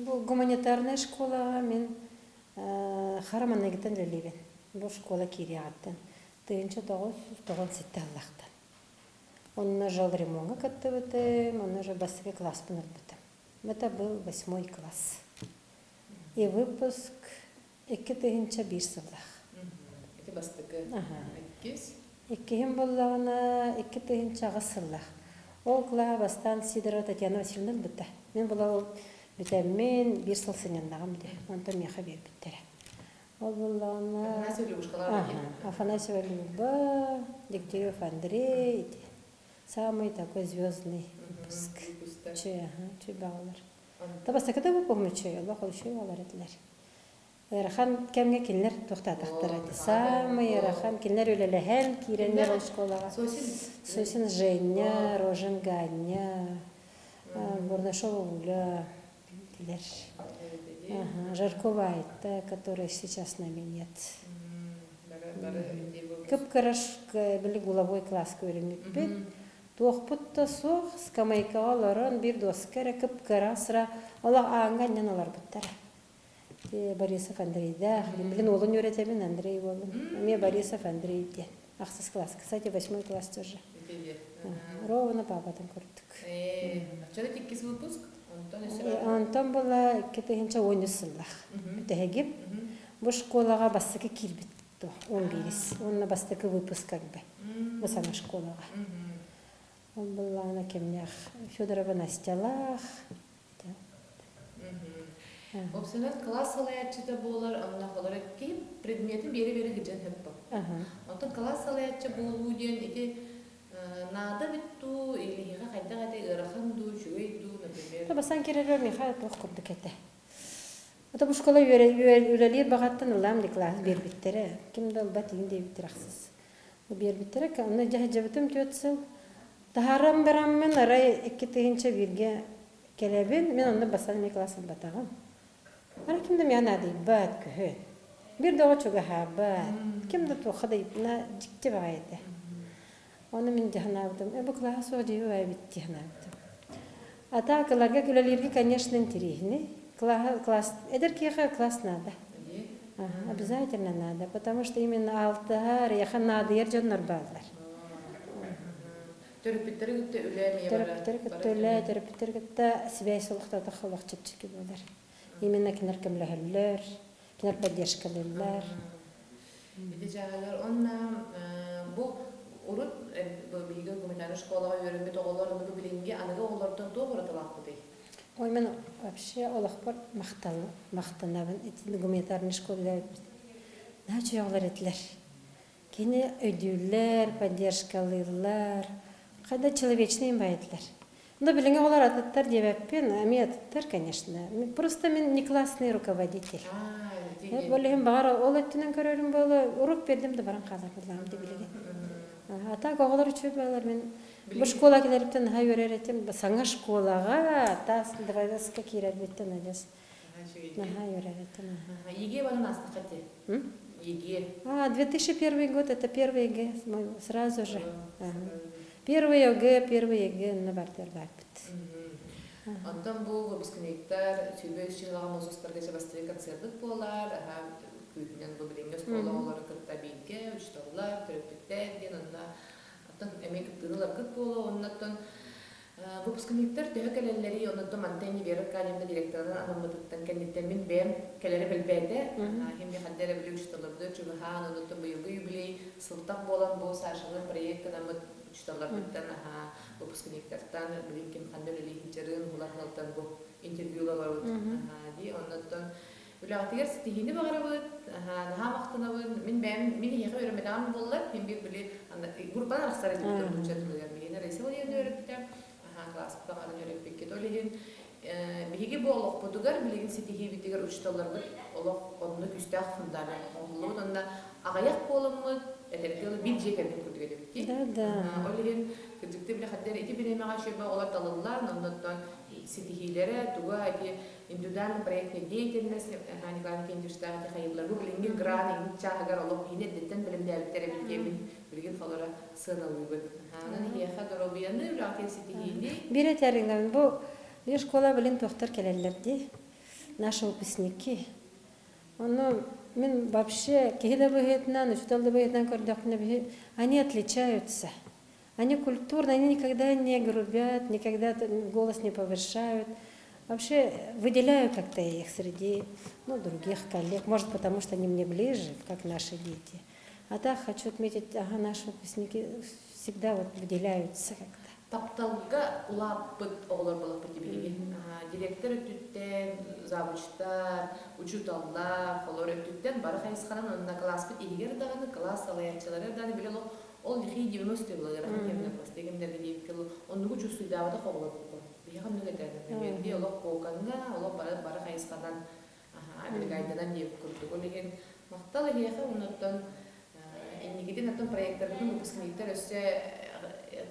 Бу гуманитарнай школаҕа мин хара маҥнайгыттан үлэлиибин. Бу школа киириэҕиттэн 1997 сыллаахтан. Онно жал ремоҥҥа кыттыбытым, онно уже бастакы класспын ылбытым. Это был восьмой класс. И выпуск 2001 сыллаах. Ити бастакы. Иккис? Иккиһим буоллаҕына 2008 сыллаах. Ол кылааһа бастаан Сидорова Татьяна Васильевна ылбыта. Мин була ол бүтэммин биир сыл сынньаннаҕым дии. Онтон миэхэ биэрбиттэрэ. Ол буоллаҕына Афанасьева Люба Люба, Дегтярев Андрей, ити самый такой звездный выпуск. Чүй, чүй баҕалар. Та бастакы да выпуск үчүгэй, олох үчүгэй балар этилэр. Ыарахан кэмҥэ кинилэр туохтаатахтара ити. Самый ыарахан кинилэр үлэлэһэн киирэннэр ол школаҕа. Сосин Женя, Рожин Ганя, Бурнашова Уля, итилэр. Жаркова Айта, которая сейчас с нами нет. Кып-кыра били гуловой класска үөрэммиппит. Туохпут да суох, скамейкаҕа олорон биир дуоска эрэ кып-кыра сыра олох ааҥҥа анньан олорбуттара. Борисов Андрейдаах, билин уолун үөрэтэбин, Андрей уолун. Эмиэ Борисов Андрей диэн. Ахсыс класс. Кстати, восьмой класс тоже. Ровно папатын курдук. Оччоҕо иккис выпуск? Онтон была 2013 сыллах. Бүтэһигим. Бу школаҕа бастакы киирбит 11 Уонна бастакы выпуск как бы. Бу саҥа школаҕа. Ол быллаана кимнээх Федорова Настялаах. Опсанан класс салайааччыта буолар, онно холоро киһи предметин биэрэ-биэрэ сылдьан сөп Онтон класс салайааччы буолуу диэн ити наада эбит дуу, или хайдах этэй ыарахан дуу, үчүгэй дуу, например. Бастаан кирэрбэр Михаил туох курдук этэ. Ото бу школа үлэлиир баҕаттан ылаам ди класс биэрбиттэрэ. Ким да ылбат иин диэбиттэр ахсыс. Биэрбиттэрэ. Онно дьаһдьабытым 4 сыл. Таһааран бараммын арай 2001-гэ кэлэбин. Мин онно бастаан эмиэ класс ылбатаҕым. Ара ким да миэхэ наадыйбат, күһүн. Биир да оҕо чугаһаабат. Ким да туохха да дьикти баҕайы этэ. Ону мин дьаһанаабытым. Э, бу кылааһа суох дьиэ баайбыт дьаһанаабытым. А так, ыларга үлэлииргэ, конечно, интересный. Класс, эдэр киһиэхэ класс надо. Ага, обязательно надо, потому что именно алтыһар, яха наадыйар дьоннор бааллар. Төрөппүттэри кытта үлэ эмиэ Төрөппүттэри кытта үлэ, төрөппүттэри кытта связь олохтоотох олох чэпчэки буолар. Именно кинилэр көмөлөһөллөр, кинилэр поддержкалыыллар. Ити дьаһалар онна бу урут биһиги гуманитарнай школаҕа үөрэммит оҕолор бу билиҥҥи аныгы оҕолортон туох уратылаахпытый? Ой, мен вообще олохпор махтал, махтанабын ити гуманитарнай школа наһаа үчүгэй оҕолор этилэр. Кини өйдүүллэр, поддержкалыыллар, хайда человечный им этилэр. Но билиҥҥи оҕолор атыттар диэбэппин, эмиэ атыттар, конечно. Просто мин не классный руководитель. Ол иһин баҕар ол өттүнэн көрөрүм буолуо, уруок биэрдим да баран хаалар буоллаҕым дии билигин. А так оҕолор үчүгэй буолар мин бу школа кэлэриттэн наһаа үөрэр этим. Саҥа школаҕа таас двореска киирэрбиттэн адьас наһаа үөрэр этим. ЕГЭ баран астыха ти? ЕГЭ. А, 2001 год, это первый ЕГЭ, сразу же. Первый ЕГЭ, первый ЕГЭ на бартер барбыт. Онтон бу выпускниктар сүүрбэ үс жылаҕа муус устарга бастакы концерт буолар, күүһүнэн бу билиҥҥи оскуола оҕолорун кытта бииргэ учууталлар, төрөппүттэр диэн онно оттон эмиэ кыттыыны ыларгыт буолуо, оннуттан. Выпускниктар төһө кэлэллэрий, оннуттан мантан Вера Аркадьевна директорынан анаммытыттан кэнниттэн мин бэйэм кэлэрэ бэлбээтэ. Ким ханна эрэ били учууталларбытыгар чугаһаан, оннуттан быйылгы юбилей сылтах буолан бу Сашалыын проект гынаммыт учууталларбыттан, выпускниктартан билин ким ханна үлэлии сылдьарын, булар сылтан бу интервью ылабыт. Дии, оннуттан үлэҕитигэр ситиһиини баҕарабыт, наһаа махтанабын. Мин бэйэм, мин эһиэхэ үөрэммэтэҕим буоллар, мин биир били группанан арахсар этибит нуучча тылыгар. Миигин Раиса Валерьевна үөрэппитэ, кылааспыт аҥарын үөрэппиккит. Ол иһин биһиги бу олохпутугар, билигин ситиһиибитигэр учууталларбыт олох онно күүстээх фундамент оҥоһуллубут. Онно аҕыйах буоламмыт, этэргэ дылы, биир дьиэ кэргэн курдук этибит дии. Да, да. Ол иһин кырдьыкты били хаддар ити бириэмэҕэ үчүгэй оҕолор талыллан, оннуттан ситиһиилэрэ туга ити индивидуальный проектная деятельность Николай Никитичтаах хайыллар бу билиҥҥи гран иҥ чааһыгар олох иһин эрдэттэн бэлэмнээбиттэр эбит диэммин билигин холоро сыаналыыбын. Онон эһиэхэ доруобуйаны, үлэҕитин ситиһиини. Биир этэринэн бу биир школа билин туохтар кэлэллэр дии. Наши выпускники. Ону мин вообще киһи да быһыытынан, учуутал да быһыытынан көрдөхпүнэ биһи они отличаются. Они культурно, они никогда не грубят, никогда голос не повышают. Вообще выделяю как-то их среди, ну, других коллег. Может, потому что они мне ближе, как наши дети. А так хочу отметить, ага, наши выпускники всегда вот выделяются как-то. Тапталга улааппыт оҕолор буоллахпыт биһиги. Директор өттүттэн, завучтар, учууталлар, холор өттүттэн бары хайысханан онно класспыт иһигэр даҕаны, кылаас салайааччылары даҕаны били ол лихие 90-е было ыарахан кэмнэр бастыы кэмнэргэ диэбиккэ оннугу чувствуйдаабатах оҕолор буолла. Биһиэхэ оннук этэ. Например, олох кокаҥҥа, олох бары бары хайысханан абилигайданан диэбит курдук. Ол иһин махтал эһиэхэ оннуттан инникитин оттон проекттарбытын выпускниктар өссө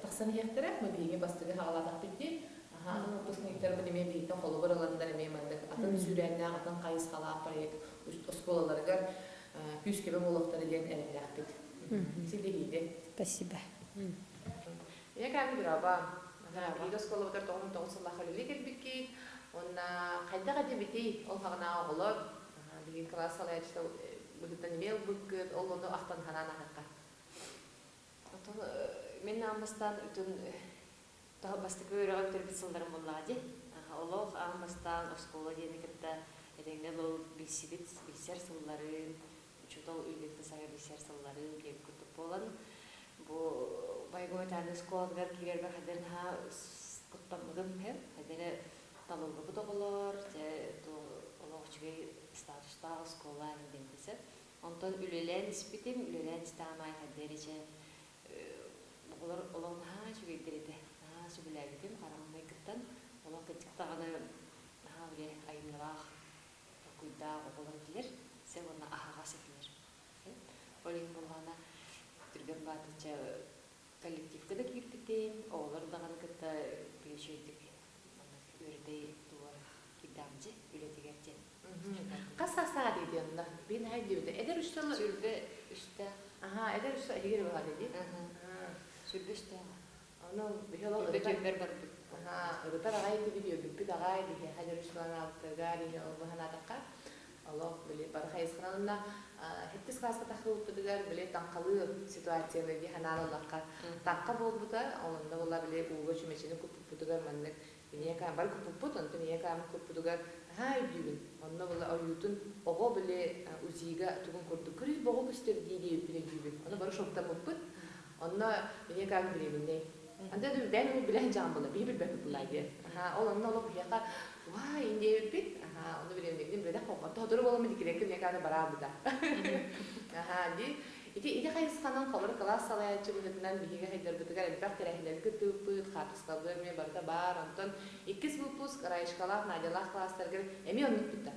тахсан иһиэхтэрэ. Бу биһиги бастакы хаҕалаатахпыт дии. Атын выпускниктарбыт эмиэ биһиттэн холобур ыланнар эмиэ маннык атын сүүрээннээх, атын хайысхалаах проект оскуолаларыгар күүс-көмө буолуохтара диэн эрэллээхпит. Ситиһиини. Спасибо. Ийэ каами дорообо. Биһиги оскуолабытыгар 99 сыллаах үлэлии кэлбиккит. Уонна хайдах этибитий ол хаҕынааҕы оҕолор? Билигин кылаас салайааччыта быһыттан эмиэ ылбыккыт, ол ону ахтан ханаан аһахха. Отон мен аан бастаан үтүн бастакы үөрэҕи бүтэрбит сылларым буоллаҕа дии. Олох аан бастаан оскуола диэни кытта этэҥҥэ ол билсибит, билсэр сылларым, учуутал үлэтэ саҥа билсэр сылларым диэн курдук буолан, бу Байгомитаны оскуолатыгар киирэрбэр хайдах наһаа куттаммытым иһин, хайдах эрэ талыллыбыт оҕолор, дьэ, олох үчүгэй статустаах оскуола диэн сөп. Онтон үлэлээн испитим, үлэлээн истэҕим аайы хайдах эрэ дьэ оҕолор олох наһаа үчүгэйдэр этэ. Наһаа сөбүлээбитим хараҥнай кыттан. Олох кырдьык даҕаны наһаа били айымньылаах, толкуйдаах оҕолор этилэр. Сэ уонна аһаҕас этилэр. Ол иһин буоллаҕына түргэн баатыча коллективка да киирбитим, оҕолор даҕаны кытта били үчүгэйдик үөрэтэ тугар киирдэҕим дьэ үлэтигэр диэн. Хас саастаах дии онно? Биир наһаа диэбитэ. Эдэр учуутал 23-тээх. Аха, эдэр учуутал эһигэр баҕа дии. 23-тээх. Ону биһи олох Сүүрбэ түөрпэр барбыт. Аха, ырытар аҕай этибит, үөрбүппүт аҕай, биһиэхэ эдэр учууталан аалбытыгар, иһи ол быһанаатахха, олох били бары хайысханан онно сэттис кылааска тахсыбыппытыгар били таҥхалыы ситуацияны дии санаан ыллахха таҥха буолбута, онно була били ууга чүмэчини куппуппутугар маннык Ийэкаам бары куппуппут, онтон ийэкаамын куппутугар наһаа өйдүүбүн. Онно була ойуутун оҕо били УЗИга тугун курдук күрүй боҕу көстөр дии диэбиппин өйдүүбүн. Ону бары шоктаммыппыт. Онно ийэкаам беременнэй. Анда да бэйэм ол билэн дьаам була, биһи билбэппит була диэн. Аха, ол онно олох биһиэхэ уаа ин диэбиппит. Аха, ону беременнэгин билбэтэх буолбат. Тоһотору буоламмыт декреккэ ийэкааны бараабыта. Аха, ди Ити ити хайысханан холобур кылаас салайааччы быһыытынан биһиги хайдарбытыгар элбэх тэрээһиннэргэ кыттыбыппыт, хаартыскаларбыт эмиэ барыта баар. Онтон иккис выпуск Раечкалаах, Надялаах кылаастарыгар эмиэ оннук тутта.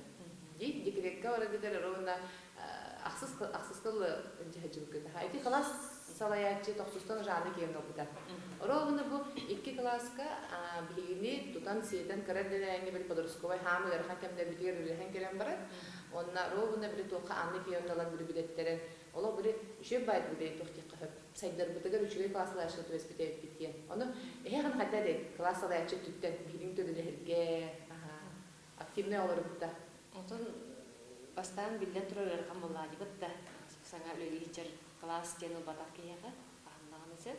Дии, декреккэ бараргытыгар ровно ахсыс ахсыс тыл дьаһайдьыбыккыт. Ити кылаас салайааччы тохсустан Жанна киэн ылбыта. Ровно бу икки кылааска биһигини тутан сиэтэн кыра эрдэнээҥҥи били подростковай хаам ыарахан кэмнэрбитигэр үлэлэһэн кэлэн баран, уонна ровно били туохха Анна Киевналар били бүтэттэрэн олох били үчүгэй баайд били туох диэххэ сөп сайдарбытыгар үчүгэй класс салайааччы түбэспит эбиппит диэн. Ону эһэ хайда дэй класс салайааччы өттүттэн биһигин төлөлөһөргө активнай олорбута. Онтон бастаан биллэн турар ыарахан буоллаадьыбыт да саҥа үлэлии сылдьар класс диэн ылбатах киһиэхэ аһыннаҕына сөп.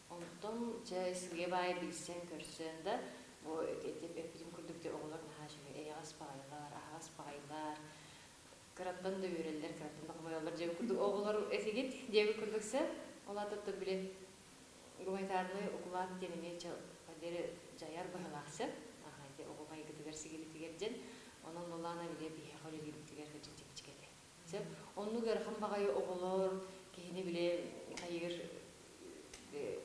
Онтон чэ сыыйа баайы билсэн көрсөн да бу эппитим курдук дьэ оҕолор наһаа үчүгэй эйэҕэс баҕайылар, аһаҕас баҕайылар, кыраттан да үөрэллэр, кыраттан да хомойоллор диэбит курдук оҕолор этигит диэбит курдук сэ. Ол аата били гуманитарнай укулаат диэн эмиэ диэри дьайар быһалаах сөп. Аха ити оҕо майгытыгар сигилитигэр диэн. Онон Лолана били биһиэхэ үлэлиирбитигэр кырдьык чэпчэки этэ. Сөп. Оннук ыарахан баҕайы оҕолор киһини били хайыыр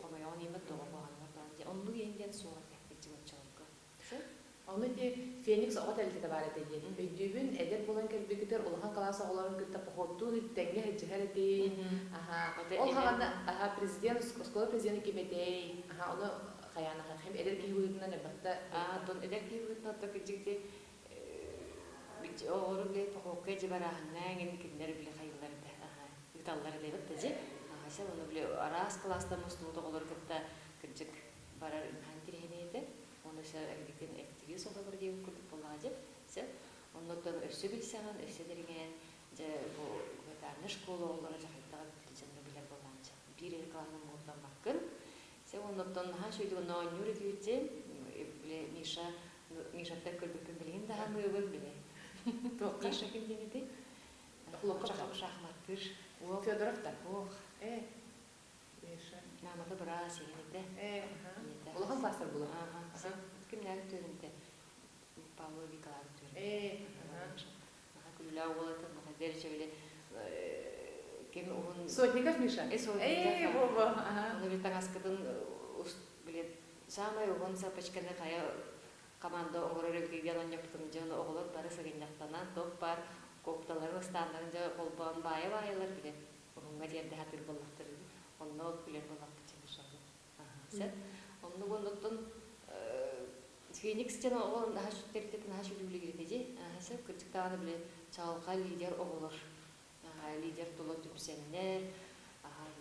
хомойоҕун иимэт тоҕо куһаҕаннар даҕаны диэн оннук иһин диэн суох этэ кырдьык оччолорго. Сөп. Ону ити Феникс оҕо тэрилтэтэ баар этэ диэн өйдүүбүн. Эдэр буолан кэлбиккитигэр улахан кылаас оҕолорун кытта походтуун тэҥҥэ сылдьыһар этиҥ. Аха. Ол хаҕана аха президент оскуола президенэ ким этэй? Аха ону хайаан аха хим эдэр киһи быһыытынан элбэхтэ. Оттон эдэр киһи быһыытынан то кырдьык ити оҕолору били походка дьыбарааһыҥҥа эҥин кинилэр били хайыыллар этэ. Аха ыыталлар этэ эбит да дьи. Аха сен ону били араас кылаастан мустубут оҕолору кытта кырдьык барар наһаа интириэһинэй этэ. Оны сэ эһигитин активист олорор диэбит курдук буоллаҕа дьэ. Сэ оннуттан өссө билсэҕин, өссө дириҥээн, дьэ бу гуманитарнай школа оҕолоро дьэ хайдах эбит дьонно билэр буоллаанча. Биир эрэ кылааһынан муҥурдаммаккын. Сэ оннуттан наһаа үчүгэйдик онно оонньуур этибит били Миша Мишаттан көрбүппүн билигин да саныыбын били. Миша ким диэн этэй? Шахматтыыр. Федоровтан. Ох. Э, Миша. Маамата быраас иһин этэ. Э, улахан класстар буолар. Ага. Кимнээҕи түөрүнтэ? Павло Николаевич түөрүнтэ. Э, Наха күлүлээх уол этэ, наха дэрчэ били ким уһун Сотников Миша. Э, Сотников. Э, во-во. Ага. Ону били таҥаскытын били саамай уһун сапочканы хайа команда оҥорор эбитигэр онньоппутум дьон оҕолор бары сыгынньахтанан топ бар копталарын ыстааннарын дьэ холбоон баайа-баайалар били уһуҥҥа тиэрдэ сатыыр буоллахтар онно күлэр буоллахпыт Мишаны. Сөп. Оннук оннуттан Феникс диэн оҕо наһаа тэрилтэтин наһаа сүдүлүгүрэтэ дии. Сөп кырдьык даҕаны били чаҕылхай лидер оҕолор лидер тула түмсэннэр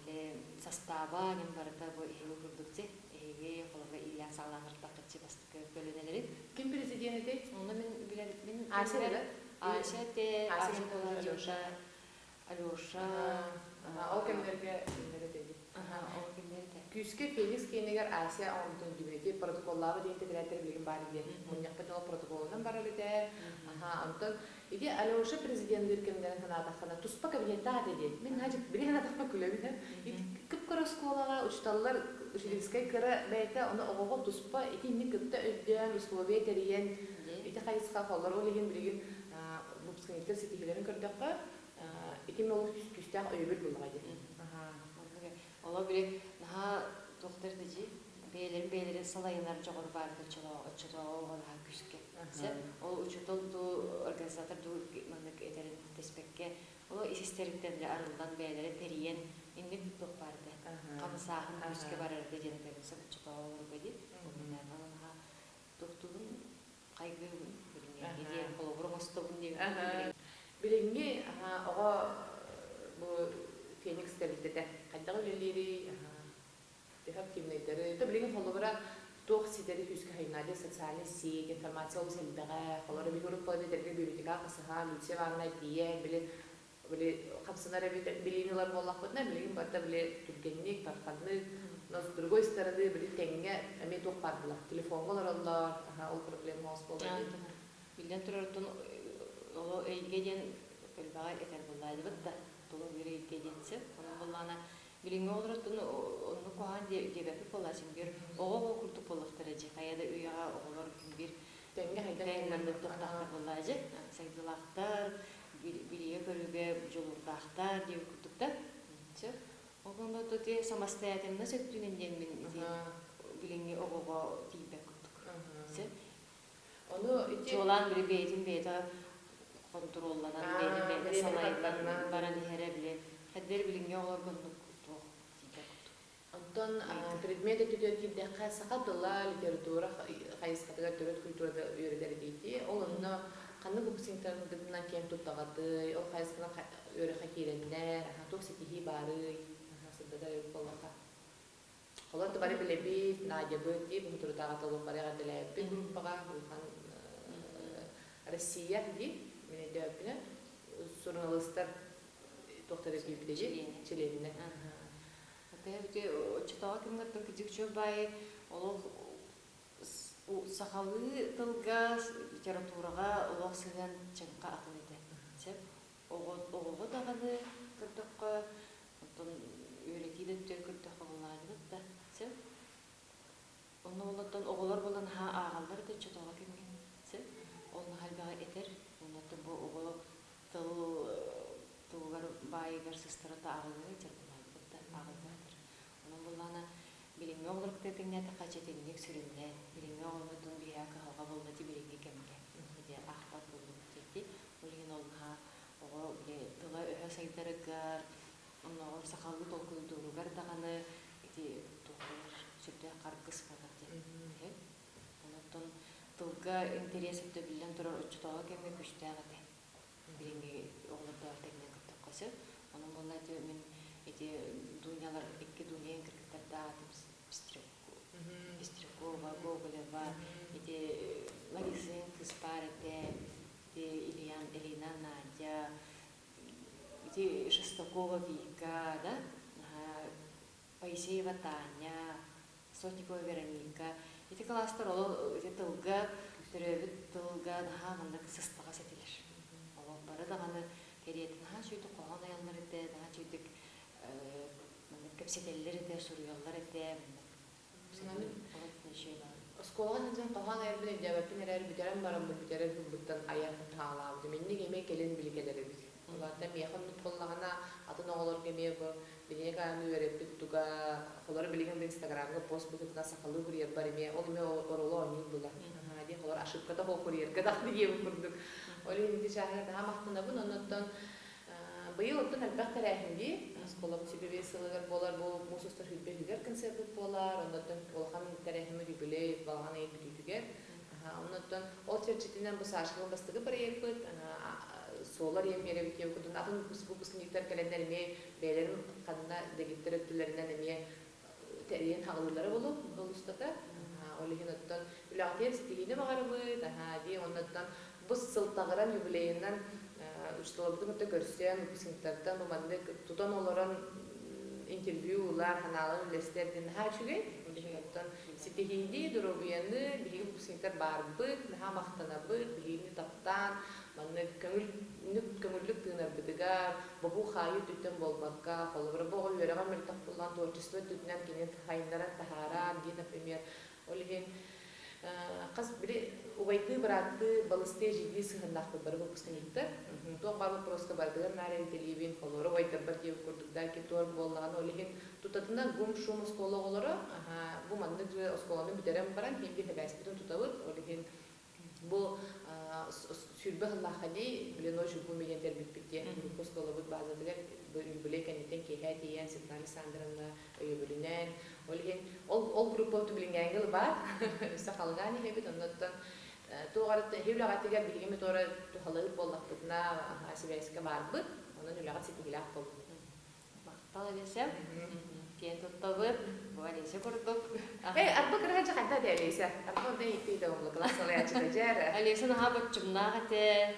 били састааба нин барыта бу эһиги курдук ти эһиги холобура иилээн саҕалаан ыртаххытчы бастакы көлүөнэлэри. Ким президент этэй? Онно мин билэр мин Ася да? Ася те Ася Алеша Алеша Ол кэмнэргэ кимнэр этэй? Ол кэмнэр этэ. Күүскэ Феникс киинигэр Ася оҥорбутун дүбүнэти протоколлаабы диэн тэтэрээттэр билигин баар диэн мунньахпыт ол протоколунан барар этэ. Аха, онтон ити Алеша президенныыр кэмнэрин санаатаххына туспа кабинеттаах этэ диэн. Мин хажы били санаатахпа күлэбин. Ити кып-кыра оскуолаҕа учууталлар учительскай кыра бэйэтэ ону оҕоҕо туспа итинник кытта өйдөөн условия тэрийэн ити хайысха холлор ол иһин билигин выпускниктар ситиһиилэрин көрдөххө ити олус күүстээх өйөбүл буллаҕа дии. Олор били наһаа туохтар да дии бэйэлэрин бэйэлэрин салайынар дьоҕур баар оччотооҕу оҕо наһаа күүскэ. Сөп. Ол учуутал дуу, организатор дуу маннык этэрин тэспэккэ, ол ис-истэриттэн били арыллан бэйэлэрэ тэрийэн инник туох баар этэ. Хамсааһын күүскэ барар этэ диэн этэбин сөп оччотооҕу оҕолорго дии. Ол наһаа туохтуубун хайгыыбын билиҥҥи диэн холобур оҥостобун диэбин. Билиҥҥи оҕо бу Феникс тэрилтэтэ хайдах үлэлиирий, төһө активнайдары, то билигин холобура туох ситэри күүскэ хайнаадый социальный сеть, информация олус элбэҕэ, холобура биһи урут половина тэргэ библиотекаҕа хасыһан, Люция Ивановна тиийэн, били били хамсанар эбит билиини ылар буоллахпытына, билигин барыта били түргэнник, тарханнык, но с другой стороны били тэҥҥэ эмиэ туох баар буолар, телефоҥҥа олороллор, ол проблема оҕус буолла дии. Биллэн турар, оттон оло эйгэ диэн элбэҕи этэр буоллаадыбыт да, тула биир эйгэ диэн сөп. Онон буоллаҕына, билиҥҥи оҕолор оттон оннук куһаҕан диэбэппит буоллааччы биир оҕо-оҕо курдук буоллахтара дии. Хайа да үйэҕэ оҕолор биир тэҥҥэ хайдах тэҥ маннык туохтаахтар буоллаадьы. Сайдыылаахтар, билиигэ-көрүүгэ дьулуурдаахтар диэбит курдук да. Сөп. Ол гынан ити самостоятельность өттүнэн диэн мин ити билиҥҥи оҕоҕо тиийбэт курдук. Сөп. Ону ити Чуолаан били бэйэтин бэйэтэ хонтуруолланан, бэйэтин бэйэтэ салайынан баран иһэрэ били хайдах билиҥҥи оҕолорго оннук туох тиийбэт курдук. Онтон предмет өттүгэр киирдэххэ, саха тыла, литература хайысхатыгар төрүт культурада үөрэтэр этиити. Ол онно ханнык выпускниктаргытынан киэн туттаҕытый, ол хайысханан үөрэххэ киирэннэр, туох ситиһии баарый, сырдатар эбит буоллахха. Холор да бары билэбит, Надябыт дии, бу толук бары эҕэрдэлээбиппит группаҕа улахан Россия дии, мин өйдөөбүппүнэн, суруналыыстар туохтара киирбитэ дии, чилиэнинэ. Оччотооҕу. кэмҥэ кыдьык баайы олох сахалыы тылга, литератураҕа олох сыһыан чыҥха атын этэ. Сөп. Оҕоҕо даҕаны көрдөххө, оттон үөрэтии да өттүгэр көрдөххө буоллаҕа да. Сөп. Онно олортон оҕолор буолан наһаа ааҕаллар да чотоҕо кэмҥэ. Сөп. Ол наһаа элбэҕи этэр. Оннуттан бу оҕо тыл тылыгар баайыгар сыстарата ааҕыыга этэр буолаайбыт да ааҕыыга этэр. Онон буоллаҕына билиҥҥи оҕолор кытта тэҥнээтэххэ чэтинник сүрүннээн билиҥҥи оҕолордун биһиэхэ кыһалҕа буолла ити билиҥҥи кэмҥэ ити аахпат буоллубут диэти. Ол иһин ол наһаа оҕо били тыла-өһө сайдарыгар, оннооҕор сахалыы толкуйдууругар даҕаны ити туох сүрдээх харгыс буолар диэн. Онон тылга интэриэс өттө биллэн турар оччотооҕу кэмҥэ күүстээх этэ. Билиҥҥи оҕолордоох тэҥинэн көрдөххө сөп. Онон буолла ити мин ити Дунялар икки Дуня кыргыттардаах Пестрякова, Гоголева, ити Лариса кыыс баар этэ, ити Ильян, Элина, Надя, ити Шестакова Вика, да, Поисеева Таня, Сотникова Вероника. Ити кылаастар ол ити тылга, төрөөбүт тылга наһаа маннык сыстаҕас этилэр. Олох бары даҕаны кэриэтэ наһаа үчүгэйдик хоһоон айаллар этэ, наһаа үчүгэйдик маннык кэпсэтэллэр этэ, суруйаллар этэ. Оскуолаҕа сылдьан хоһоон айарбын өйдөөбөппүн эрээри бүтэрэн бараммын бүтэрэр тылбыттан айар таалаабытым. Инник эмиэ кэлин биликэлэр эбит. Улаата миэхэ оннук буоллаҕына атын оҕолорго эмиэ бу билиҥҥи кааны үөрэппит туга холоро билигин да инстаграмҥа пост быһыытынан сахалыы суруйарбар эмиэ ол эмиэ оруолу оонньуур була. Дии холор ошибката хоох суруйарга даҕаны диэбит курдук. Ол иһин ити чааһыгар наһаа махтанабын. Оннуттан быйыл оттон элбэх тэрээһин дии. Оскуолабыт 25 сылыгар буолар бу муус устар 25-үгэр концерпыт буолар. Оннуттан улахан тэрээһиммит юбилей балаҕан ыйын бүтүүтүгэр. Оннуттан ол чэрчитинэн бу Сашкалын бастакы проекпыт суолар ийэм биэрэбит диэн курдук атын выпускниктар кэлэннэр эмиэ бэйэлэрин ханна дэгиттэр өттүлэринэн эмиэ тэрийэн хаҕылыылара болу устата. Ол иһин оттон үлэҕитигэр ситиһиини баҕарабыт, дии оннуттан бу сылтаҕыран юбилейынан учууталбытын кытта көрсөн, выпускниктартан бу маннык тутан олорон интервью ылар, ханааларын үллэстэр диэн наһаа үчүгэй. Оттон ситиһиини, доруобуйаны биһиги выпускниктар баарбыт, наһаа махтанабыт, биһигини таптаан, маннык көҥүл көҥүллүк тыынарбытыгар, бобуу-хаайыы өттүттэн буолбакка, холобура, бу оҕо үөрэҕэр мөлтөх буоллаҕына, творчество өттүтүнэн кини хайыннаран таһааран, дии, например, ол иһин хас били убайдыы, бырааттыы, балыстыы, эдьиийдии сыһыаннаахпыт бары выпускниктар. Туох баар вопроска барытыгар наар эритэлиибин, холобура, убайдарбар диэбит курдук да, туор буоллаҕына, ол иһин тутатына гум-шум оскуола оҕолоро, бу маннык же оскуоланы бүтэрэн баран, хим биир эбээспитин тутабыт, ол иһин бу 20 сыллаахха дии, били ночь гуми диэн тэрбиппит диэн группа оскуолабыт базатыгар юбилей кэнниттэн киэһэ тиийэн Светлана Александровна өйөбүлүнэн, ол иһин ол группа билиҥҥээҥҥи баар, өссө халыҥаан иһэбит, оннуттан туох эрэ үлэҕитигэр биһиги ми туора туһалыыр буоллахпытына сибээскэ баарбыт, онон үлэҕит ситиһиилээх буоллун. Махтал, Олеся. Киэн туттабыт. Бу Олеся курдук. Эй, арба кыраһа хайда этэ Олеся? Арба онно ииттий да умла класс салайааччыта дьэр. Олеся наһаа боччумнаах этэ.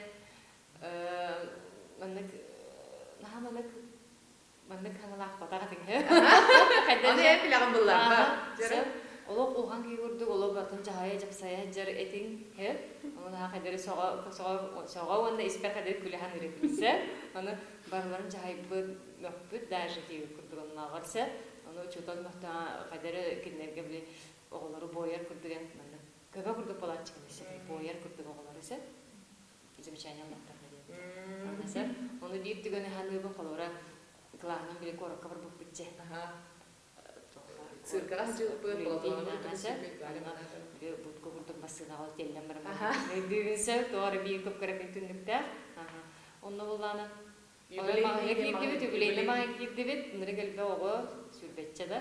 Маннык наһаа маннык маннык хаҥалаахпатах этиҥ. Ону эн билэҕин булларба. Олох улахан киһи курдук олох батын дьаһайа дьапсайа дьар этиҥ. Ону наһаа хайдары сөҕө сөҕө уонна испэр хайдары күлэһэн ырытынсэ. Ону барыларын дьаһайбыт, мөхпүт даже диэбит курдук оннооҕор сөп. Ону учуутал мөхтөҕө хайдары кинилэргэ били оҕолору буойар курдук эн маннык көбө курдук буолааччыгын сөп. Буойар курдук оҕолору сөп. Замечание ыллахтарына диэн. Сөп. Ону биир түгэни ханыыбын холобура кылааһынан били куоракка барбыппыт дьэ. Циркаҕа сылдьыбыппыт, Будка курдук массыынаҕа тиэллэн баран өйдүүбүн сөп, туох эрэ биир көп-кыра түннүктээх. Онно буллаана маҕаһыыҥҥа киирдибит, юбилейнай маҕаһыыҥҥа киирдибит, ынырык элбэх оҕо, сүүрбэччэ да,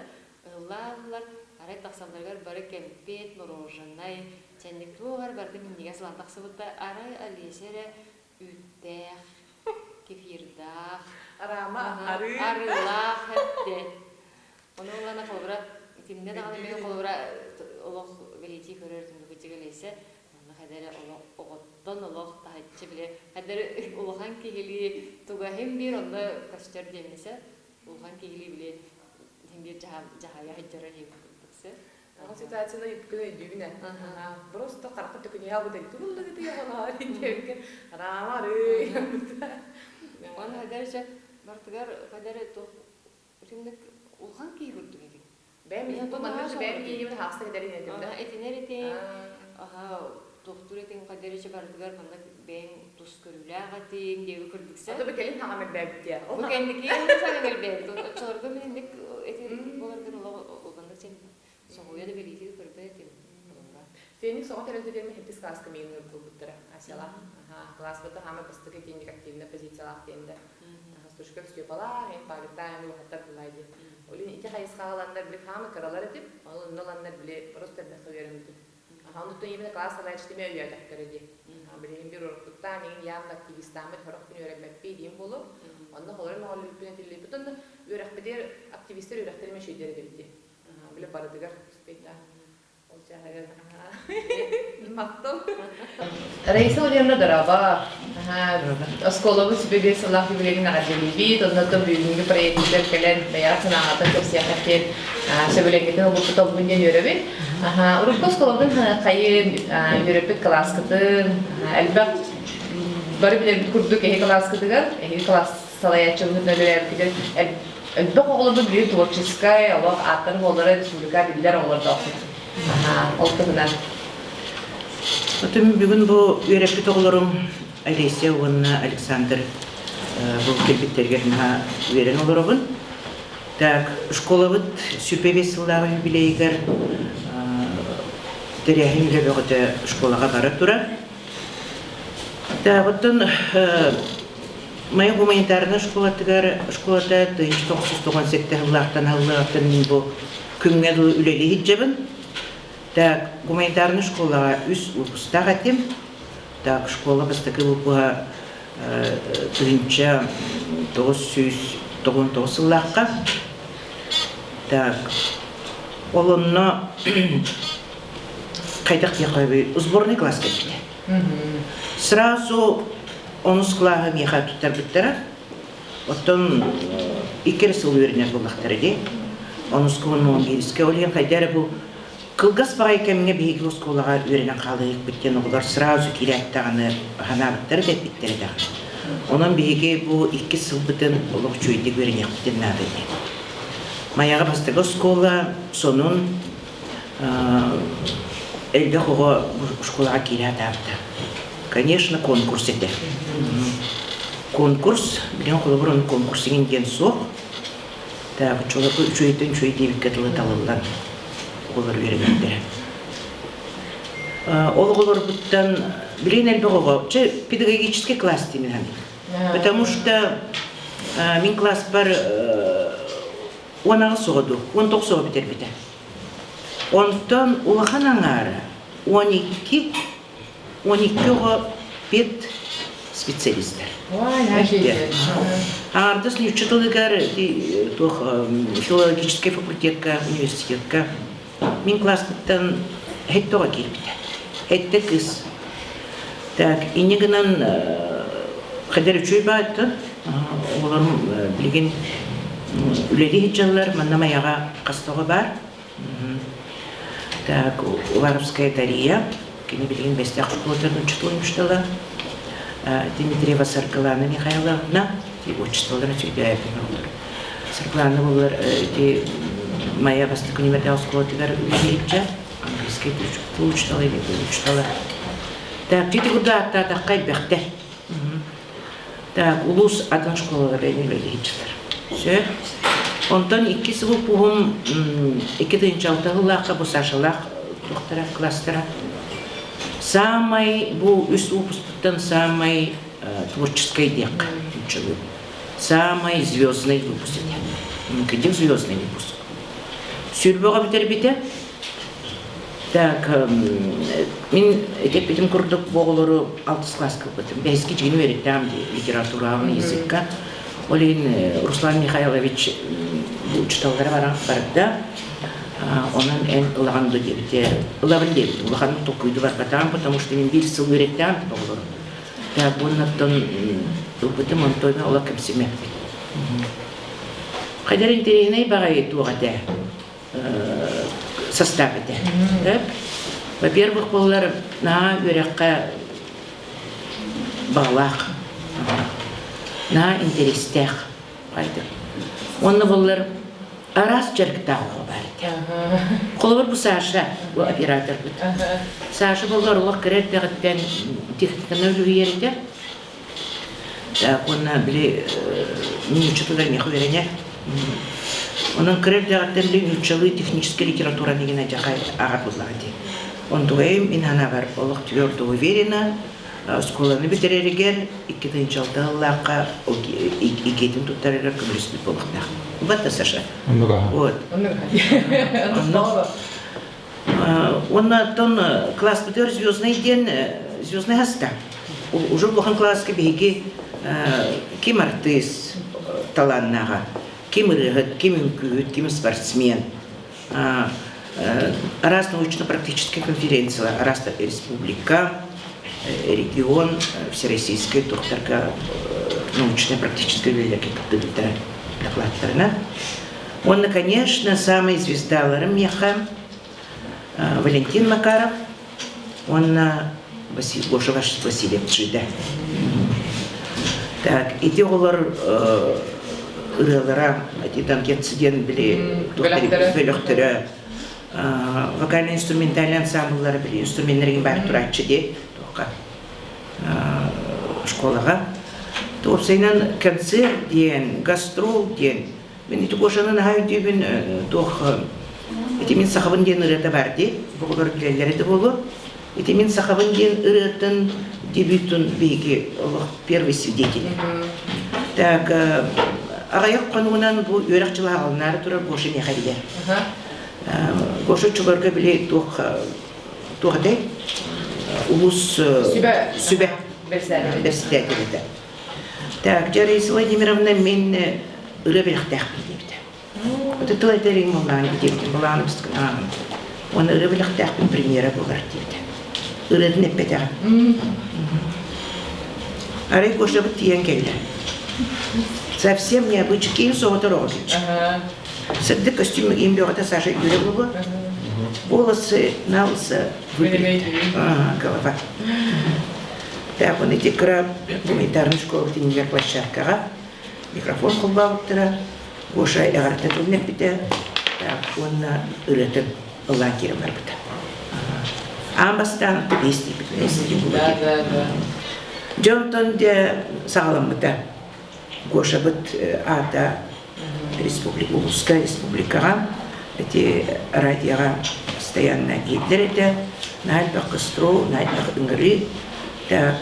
ыһыллааллар, арай тахсалларыгар бары кэмпиэт, мороженай, чэнник туох эрэ барыта минньигэс ылан тахсыбыттар. Арай Олеся эрэ үүттээх, кефирдаах, Араама арыы. Арыылаах этэ. Ону ылана холобура, итиннэ даҕаны мен холобура олох бэлиэтии көрөр түмүкүчүг Олеся манна хайда эрэ олох оҕоттон олох таһыччы били хайда эрэ улахан киһилии тугаһым биир онно көстөр диэммисэ улахан киһилии били иһин биир дьаһайа. дьаһайа сылдьара диэбит курдук сөп. Ол ситуацияны юбканы өйдүүбүн ээ. Просто харахха төкүнүйэ албыта тубулла дии оҕолоор диэбиккэ хараамары. Оны хадары бартыгар хадары туох итинник улахан киһи курдук этиҥ. Бэйэм бу маннык бэйэм киһибин хаахса кэдэрин этим да. Этинэр этиҥ, аха туохтуур этиҥ хадары барытыгар маннык бэйэҥ тус көрүүлээх этиҥ диэби курдук сэ. Ото бу кэлин хаҕам элбээбит диэ. Бу кэнники саҥан элбээбит. Оччолорго мин инник этин боларгын олох сен соһуйа да бэлиэтии көрбөт этим. Феникс оҕо тэрилтэтин хэттис класска миин ылбыттара Асяла. Класс быта хаама бастакы тиинник активная позициялаах диэнде. Стружков Степалаах, эн Павиктаан улахаттар булай диэн. Олин ити хайысхаҕаланнар били хаама кыралар этим, ол онно ыланнар били просто элбэххэ үөрэммитим. Аха, оннуттан именно класс салайааччытыма өйөөтөхтөрө дии. Билигин бир уруктуттаан, иҥин явно активистааммыт хорох күн үөрэммэппи диэн буолуо. Онно холору мөҕөллүбүппүн этиллибит. Онно үөрэхпитигэр активистер үөрэхтэрим үчүйдэр эбит дии. Били барытыгар успейдаах. Ол чааһыгар махтал. Раиса Владимировна дорообо. Оскуолабыт сүбэ биир сыллаах юбилейын эҕэрдэлиибит. Оннуттан бүгүҥҥү проектигэр кэлэн бэйэҕит санааҕытын кэпсиэххит сөбүлэҥҥитин ылбыппыт олбун диэн үөрэбин. Урукку оскуолабытын хайы үөрэппит кылааскытын элбэх бары билэрбит курдук эһи кылааскытыгар, эһиги кылаас салайааччыбытын үлэлээбитигэр элбэх оҕолорбут биир творческай олох ааттарын буоллара республика биллэр оҕолордоохпут. Ол туһунан. Отум бүгүн бу үөрэппит оҕолорум Олеся уонна Александр бу кэлбиттэригэр наһаа үөрэн олоробун. Так, школабыт 105 сыллааҕы юбилейыгар тэрээһин үлэ бөҕөтө школаҕа бара турар. Так, оттон Майа гуманитарнай школатыгар школата 1997 сыллаахтан аһыллыаҕыттан мин бу күҥҥэ дылы үлэлии сылдьабын. Так, гуманитарнай школаҕа үс выпустаах этим. Так, школа бастакы выпуһа 1999 сыллаахха. Так, ол онно хайдах диэххэ сборный класс кэлбитэ. Сразу онус кылааһы миэхэ туттарбыттара. Оттон икки эрэ сыл үөрэнэр буоллахтара дии. Онуска уонна он биирискэ. Ол иһин хайда эрэ бу кылгас баҕайы кэмҥэ биһиги оскуолаҕа үөрэнэн хаалыахпыт диэн оҕолор сразу киирээт даҕаны санаабыттара да эппиттэрэ даҕаны. Онон биһиги бу иккис сылбытын олох үчүгэйдик үөрэниэхпитин наада диэн. Майаҕа бастакы оскуола сонун элбэх оҕо школаҕа киирэ сатаабыта. Конечно, конкурс этэ. Конкурс, билигин холобур ону конкурс иҥин диэн суох. Так, оччолорго үчүгэйтэн үчүгэй диэбиккэ дылы талыллан оҕолор үөрэнэллэрэ. Ол оҕолорбуттан билигин элбэх оҕо, чэ, педагогический класс диэн Потому что мин класспар 18 оҕо дуу, 19 оҕо бүтэрбитэ. Онтон улахан аҥаара 12, 12 оҕо пед специалистар. Аҥардас нуучча тылыгар туох филологическай факультекка, университетка мин класспыттан сэттэ оҕо киирбитэ. Сэттэ кыыс. Так, инньэ гынан хадэр үчүгэй баайыттан оҕолорум билигин үлэлии сылдьаллар. Манна Майаҕа хас да оҕо баар. Так, Уваровская Дария, кини билигин Бэстээх школатын учууталын учуутала. Дмитриева Саргылана Михайловна, отчестволарын үчүгэйдик оҕолор. Саргылана буолар ити Майа бастакы нүмердээх оскуолатыгар үлэлиир английский учуутала или учуутала. Так, ити курдук ааттаатахха элбэхтэр. Так, улуус атын школалара үлэлиһиччилэр. Сөп. Онтон иккис выпуһум 2006 сыллаахха бу Сашалаах туохтара класстара. Самай бу үс выпускпуттан самай творческий диэххэ нууччалыы. Самай звездный выпуск этэ. Кидик звездный выпуск. Сүрбөҕө бүтэрбитэ. Так, мин эппитим курдук бу оҕолору алтыс класска ылбытым. Бэһиски дьиҥин үөрэттэҕим дии литератураҕа, языкка. Ол иһин Руслан Михайлович учууталлара баран барда. Онон эн ылаҕын дуо диэбитэ. Ылабын диэбит. Улаханнык толкуйду барбатаҕым, потому что мин биир сыл үөрэттэҕим оҕолору. Так, уоннаттан ылбытым, онтон олох кэмсимэппин. Хайдар интэриэһинэй баҕайы туох этэ. состав этэ. Во-первых, буоллар наһаа үөрэххэ баҕалаах, наһаа интэриэстээх баайдыр. Уонна буоллар араас дьарыктаах оҕо баар этэ. Холобур, бу Саша, бу операторбыт. Саша буоллар олох кыра эрдэҕиттэн техниканы үлүһүйэр этэ. Так, уонна били нуучча тылыгар миэхэ үөрэнэр. Онон кыра эрдэҕиттэн били нууччалыы техническэй литератураны гына дьахай ааҕар буоллаҕа дии. Онтугайым мин санаабар олох твердо уверена, оскуоланы бүтэрэригэр 2 тыһыынча сыллаахха иккитин туттарарыгар көмөлөспүт буолуохтаах. Батта Саша. Вот. Онно Уонна оттон класспытыгар звездный диэн звездный хаста. Уже улахан класска биһиги ким артыыс талааннааҕа, ким ырыаһыт, ким үҥкүүһүт, ким спортсмен. Араас научно-практическай конференциялар, араас республика, регион, всероссийскай туохтарга научно-практическай үлэлэргэ кыттыбыттара докладтарына. Уонна, конечно, самый звездаларым миэхэ Валентин Макаров уонна Гоша Васильев Джида. Так, ити оҕолор ырыалара, ити Донкетцы диэн били бөлөхтөрө, вокально-инструментальный ансамбллара били инструменнэрин баар турааччы дии туохха школаҕа. Уопсайынан концерт диэн, гастрол диэн Мин ити Гошаны наһаа өйдүүбүн туох ити мин сахабын диэн ырыата баар дии оҕолор билэллэрэ да буолуо. Ити мин сахабын диэн ырыатын дебютун биһиги олох первый свидетель. Так аҕыйах хонугунан бу үөрэх дьыла аҕалынаары турар Гоша миэхэ билэр. Гоша оччолорго били туох туох этэй? Улус сүбэ сүбэ бэрэссэдээтэл этэ. Так, дьэ, Раиса Владимировна, мин ырыа бэлэхтээхпин диэбитэ. Это тыл этэриҥ буоллаҕын диэбитим, былааны быстыгын Уонна ырыа бэлэхтээхпин премьера буолар диэбитэ. Ырыатын эппэтэҕим. Арай Гошабыт тиийэн кэллэ. Совсем необычный, киһи соҕотор оҕо кэлчи. Сырдык костюм им бөҕөтө Саша үөрэ буолуо. Волосы на лысо выбриты. Голова. Так, он ити кыра гуманитарнай школа иннигэр площадкаҕа микрофон холбообуттара, Гоша эҕэрдэ тылын эппитэ, так, уонна ырыатын ыллаан киирэн барбыта. Аан бастаан истибит, Дьэ онтон дьэ саҕаламмыта. Гошабыт аата республика, улууска, республикаҕа ити радиоҕа постоянно иһиллэр этэ. Наһаа элбэх гастрол, наһаа элбэх ыҥырыы. Так,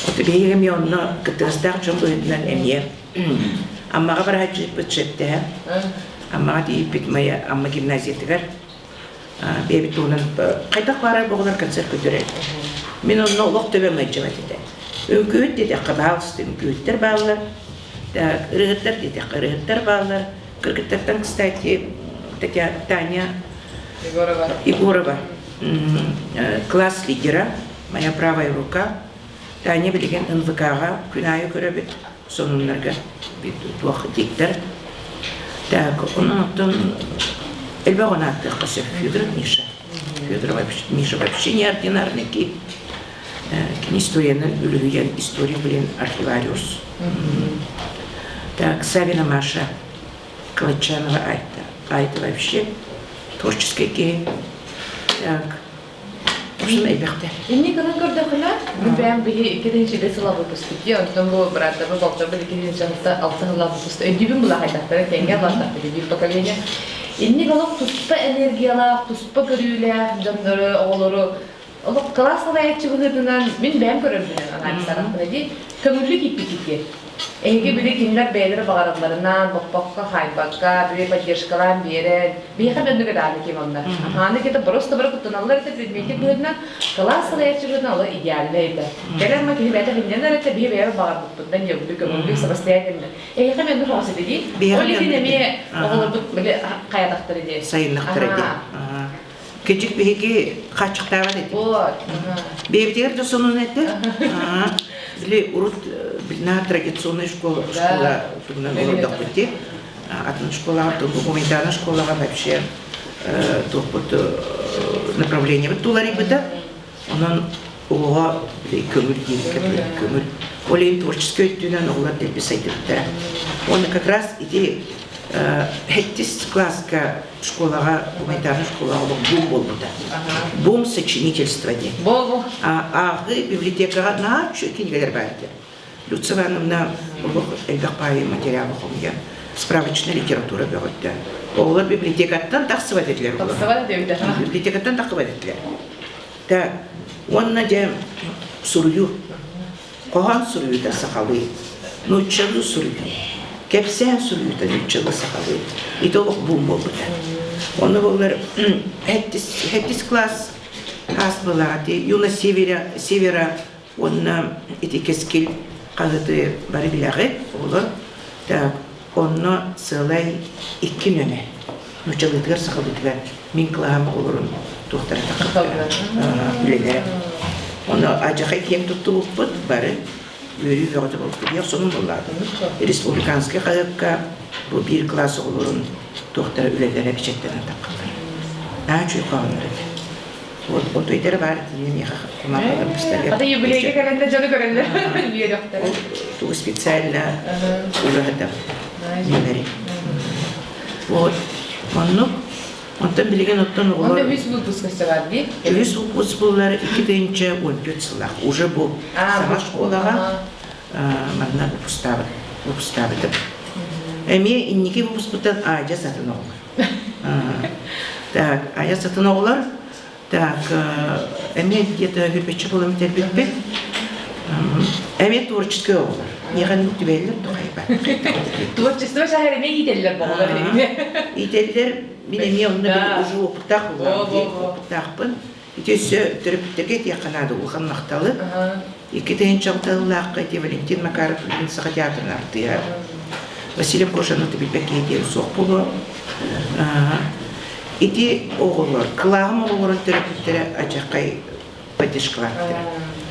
вот биһиги эмиэ онно кыттыгастаах дьон быһыытынан эмиэ Аммаҕа барааччыппыт шептэһэ. Аммаҕа тиийбит Майа Амма гимназиятыгар бэйэбит туһунан хайдах баарар оҕолор концерт көрдөрөр. Мин онно олох төбөм ыалдьыбат этэ. Үҥкүүһүт диэтэххэ баалысты үҥкүүһүттэр бааллар. Так, ырыаһыттар диэтэххэ ырыаһыттар бааллар. Кыргыттартан, кстати, Таня Егорова. Егорова, класс лидера, моя правая рука. Таня билигин НВК-ҕа күн аайы көрөбүт, сонуннарга туох диктор. Так, онон оттон элбэх ону ааттыахха сөп. Федоров Миша. Федоров Миша вообще неординарный киһи. Кини историяны үлүһүйэн история билин архивариус. Так, Савина Маша Калачанова Айта. Айта вообще творческий киһи. Так, в общем, элбэхтэр. Инник гынан көрдөхүнэ, бу бэйэм биһи 2005 сыла выпускники, онтон бу бырааттарбы, балтарбы 2006 сыла выпуск. Өйдүүбүн булаахайдахтара, тэҥҥэ улааттахпыт биир поколение. Инник олох туспа энергиялаах, туспа көрүүлээх дьоннору, оҕолору олох кылаас салайааччы быһыытынан мин бэйэм көрөрбүнэн анаабыстарахпына дии көҥүллүк ииппиккит Эһиги били кинилэр бэйэлэрэ баҕаралларынан, боппокко, хаайбакка, били поддержкалаан биэрэн, биһиэхэ мөннүгэ даҕаны ким онно. Ааны кета просто бары куттаналлар этэ предметик быһыытынан, кылаас салайааччы быһыытынан олох идеальнай этэ. Кэлэн ма киһи бэйэтэ хиннэнэр этэ, биһи бэйэбит баҕарбыппытынан ньөгүлү көҥүллүк самостоятельно. Эһиэхэ мөннү хоҕус этэ дии. Биһиэхэ Ол иһин мөннү эмиэ оҕолорбут били хайатахтара дии. Сайыннахтара дии. Кэчик биһиги хааччахтаабат этибит. Вот. Бэйэбитигэр да сонун этэ. Били урут на традиционная школа, школа тугунан олордохпут дии. Атын школаҕа, гуманитарная школаҕа вообще. туохпут направлениебыт туларыйбыта. Онон оҕоҕо көҥүл диэбиккэ көҥүл. Ол иһин творческий өттүнэн оҕолор дэлби сайдыбыттара. Уонна как раз ити сэттис класска школаҕа, гуманитарнай школаҕа олох бум буолбута. Бум сочинительства диэн. Ааҕыы библиотекаҕа наһаа үчүгэй кинигэлэр баар этэ. Люция Ивановна олох элбэх баайы материалы хомуйан справочная литература бөҕөттө. Оҕолор библиотекаттан тахсыбат этилэр. Тахсыбат этилэр. Библиотекаттан тахсыбат этилэр. Так, уонна дьэ суруйуу. Хоһоон суруйуута сахалыы, нууччалыы суруйуу, кэпсээн суруйуута нууччалыы сахалыы. Ити олох буум буолбута. Ону буоллар сэттис класс аас былаҕа Юна Севера, Севера уонна ити Кэскил хаһыаты бары билэҕит, оҕолор. Так, онно сыалай икки нөмэ нууччалыытыгар сахалыытыгар мин кылааһым оҕолорун туохтара таххыттара үлэлэрэ. Ону адьахай киэҥ туттубуппут бары үөрүү бөҕөтө буолбут. Биир сонун буоллаатым. Республиканскай хаһыакка бу биир кылаас оҕолорун туохтара үлэлэрэ бэчээттэнэн таххаллар. Наһаа үчүгэй хоһооннор этэ. Вот отуйдара баар итиннэ миэхэ кумааҕылар быстарга. Ата юбилейга кэлэннэ дьону көрөллөр үөрөхтөрө. Тугу специально ураһытам нелери. Вот оннук Онтон билигин оттон оҕолор... Онно үс выпуск бар дии? Үс выпуск буллар 2014 сыллаах. Уже бу саҥа школаҕа манна выпустаабыт, выпустаабытым. Эмиэ инники выпускпуттан аадьа сатын оҕолор. Так, аадьа сатын оҕолор. Так, эмиэ где-то кирпиччэ буолан бүтэрбиппит. Эмиэ творческай оҕолор. Миэхэ түбэллэр тухайбат. Творчество шахар эмиэ иитэллэр оҕолор. Иитэллэр, мин эмиэ онно били уже опыттаах буоллаҕым опыттаахпын. Ити өссө төрөппүттэргэ этиэххэ наада улахан махталы. 2 тыллаахха ити Валентин Макаров билигин Саха театрын артыыһа. Василий Кошанов билбэт киһи диэн суох буолуо. Ити оҕолор, кылааһым оҕолорун төрөппүттэрэ адьаххай поддержкалаахтара.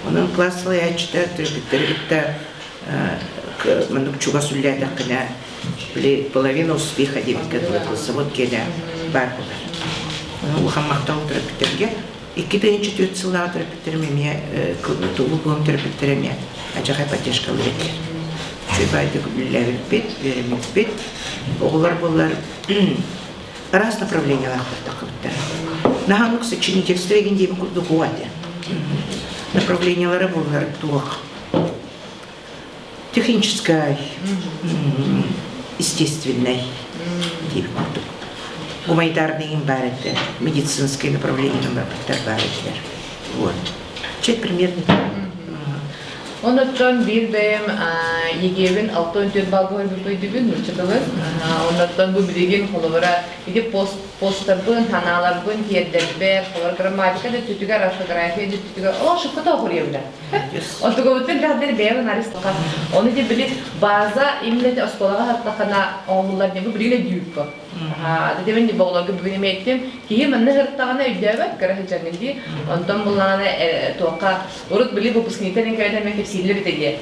Онон класс салайааччыта төрөппүттэри кытта маннык чугас үллээтэххинэ, били половина успеха диэбиккэ дылы кылсыбыт киэнэ баар буолар. Улахан махтал төрөппүттэргэ. 2004 сыллааҕы төрөппүттэрим эмиэ тулу буом төрөппүттэрэ эмиэ адьахай поддержкалыыр этилэр. Үчүгэй баайдык үллээбиппит, үөрэммиппит. Оҕолор буоллар араас направлениялаахтар таххыбыттара. Наһаа сочинительство эгин диэбит курдук уу этэ. Направлениялара буоллар туох техническай, естественнай диэбит курдук. Гуманитарный иһин баар этэ, медицинское направление барбыттар баар этилэр. Вот. Чэ, примерно. Оннуттан биир бэйэм ЕГЭбин 64 балга көрбүппүйдүбүн нуучча тылын. Оннуттан бу билигин холобура ити пост постарбын, санааларбын тиэрдэрбэр, холобура грамматика да өттүтүгэр, орфография да өттүтүгэр олох шыкката охуруйабыта. Онтугабыттан дьахтар бэйэм анализ Ону де били база именно оскуолаҕа хаттахана оҥоһуллар диэн бу билигин өйдүүркө. Дэтибин оҕолорго бүгүн эмиэ эттим. Киһи манна сырыттаҕына өйдөөбөт, кыра сылдьаҥҥын дии. Онтон буллаҕына туохха урут били выпускниктар кэлэн эмиэ кэпсииллэр этэ дии.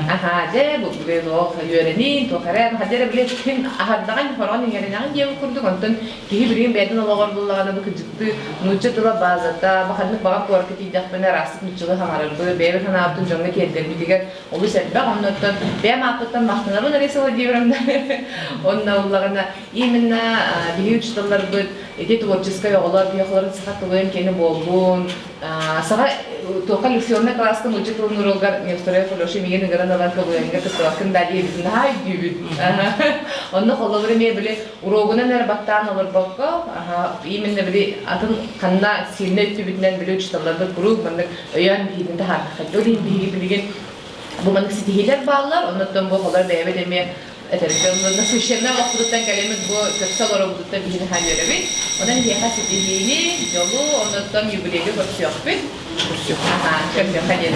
Аха, дьэ, бу бүгүн туох үөрэниин, туох эрэ, хадьа эрэ били син аһардаҕын, хороҕон иҥэринэҕин диэбит курдук. Онтон киһи билигин бэйэтин олоҕор буллаҕына бу кырдьыктыы нуучча тыла базата, бу ханнык баҕар куоракка тиийдэхпинэ араастык нууччалыы хаҥарарбы, бэйэбит санаабытын дьоҥҥо тиэрдэрбитигэр олус элбэх. Оннуттан бэйэм ааппыттан махтанабын Раиса Владимировна. Онно ыллаҕына именно биһиги учууталларбыт ити творческай оҕолор биһи саха тылын киэнэ буоллун саха туохха лекционнай класска нуучча тылын уруогар Невстроев Алеша миигин ыҥыран ылан КВН-га кыттыбаккын да диэбитин наһаа өйдүүбүт. Онно холобур эмиэ били уруогунан эрэ баттаан олорбокко именно били атын ханна сильно өттүбүтүнэн били учууталларбыт куруук маннык өйөөн биһигини таһаарбыт. Ол иһин биһиги билигин бу маннык ситиһиилэр бааллар, оннуттан бу оҕолор бэйэбит эмиэ этэргэ насыщеннай олохпутуттан кэлэммит бу көрсө олоробутуттан биһини хаан үөрэбит. Онон биһиэхэ ситиһиини, дьолу, оннуттан юбилейга көрсүөхпүт. Көрсүөххэ диэн.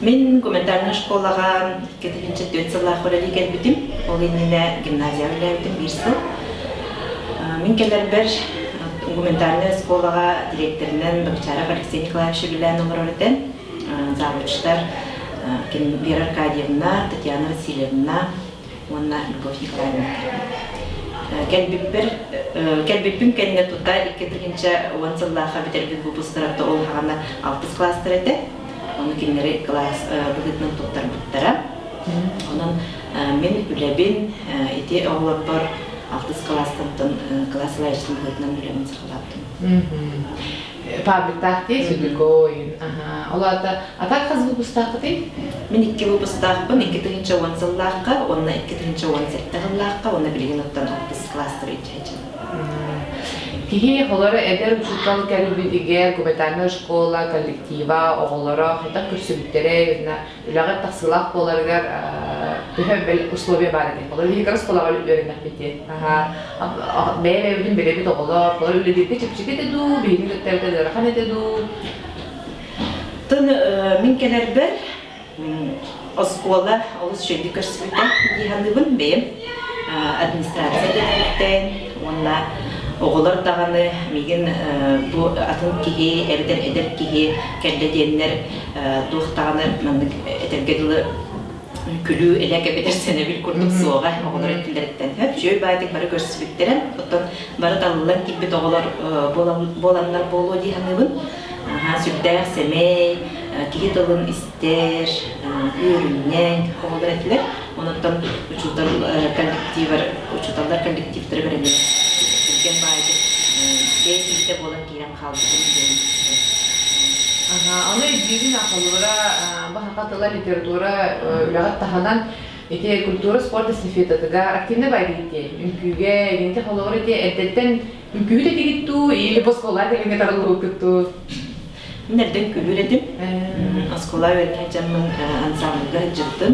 Мин гуманитарнай школаҕа 2004 сыллаах үлэлии кэлбитим. Ол иннинэ гимназияҕа үлэлээбитим биир сыл. Мин кэлэрбэр гуманитарнай оскуолаҕа дириэктэринэн Бакчаров Алексей Николаевич үлэлээн олорор этэ. Завучтар Вера Аркадьевна, Татьяна Васильевна уонна Любовь Николаевна. Кэлбиппэр кэлбиппин кэннэ тута 2010 сыллаахха бүтэрбит выпусктарга ол хаҕана алтыс класстар этэ. Ону кинилэри кылаас быһыытынан туттарбыттара. Онон мин үлэбин ити оҕолорбор алтыс кылаастан кылаас салайааччытын быһыытынан үлэбин саҕалаабытым. Пабликтаах дии сүдүкойун. Ол аата атак хас выпустааххытый? Мин икки выпустаахпын, 2010 сыллаахха уонна 2017 сыллаахха уонна билигин оттон алтыс класстары илдьэ Киһи холоро эдэр учуутал кэлбитигэр гуманитарная школа коллектива оҕолоро хайдах көрсүбүттэрэ уонна үлэҕэ тахсыылаах буоларыгар төһө условия баар этэй? Холор биһиги оскуолаҕа үөрэннэхпит дии. Бэйэ-бэйэбитин билэбит оҕолор, холор үлэлииргэ чэпчэки этэ дуу, биһигини кытта эбэтэр ыарахан этэ дуу? Тын мин кэлэрбэр оскуола олус үчүгэйдик көрсүбүтэ дии саныыбын бэйэм администрация диэбиттэн уонна оҕолор даҕаны миигин бу атын киһи эбэтэр эдэр киһи кэллэ диэннэр туох даҕаны маннык этэргэ дылы күлүү элэк эбэтэр сэнэбил курдук суоҕа оҕолор өттүлэриттэн хөп үчүгэй баайдык бары көрсүбүттэрэ оттон бары талыллан киирбит оҕолор буоланнар буолуо дии саныыбын сүрдээх сэмэй киһи тылын истэр үөрүнньэҥ оҕолор этилэр онуттан учуутал коллективар учууталлар коллективтарыгар эмиэ түргэн баайдык бэйэ киһитэ буолан киирэн хаалбытым диэн. Аны өйдүүбүн холобура бу саха тыла литература үлэҕэ таһынан ити культура спорт эстафетатыгар активно байдыйти үҥкүүгэ итинти холобура ити эрдэттэн үҥкүүһүт этигит дуу или оскуола кэлиҥҥэ тарыллыбыккыт дуу? Мин эрдэн күлүүр этим. Оскуола үөрэнэ сылдьаммын ансамбльга сылдьыбытым.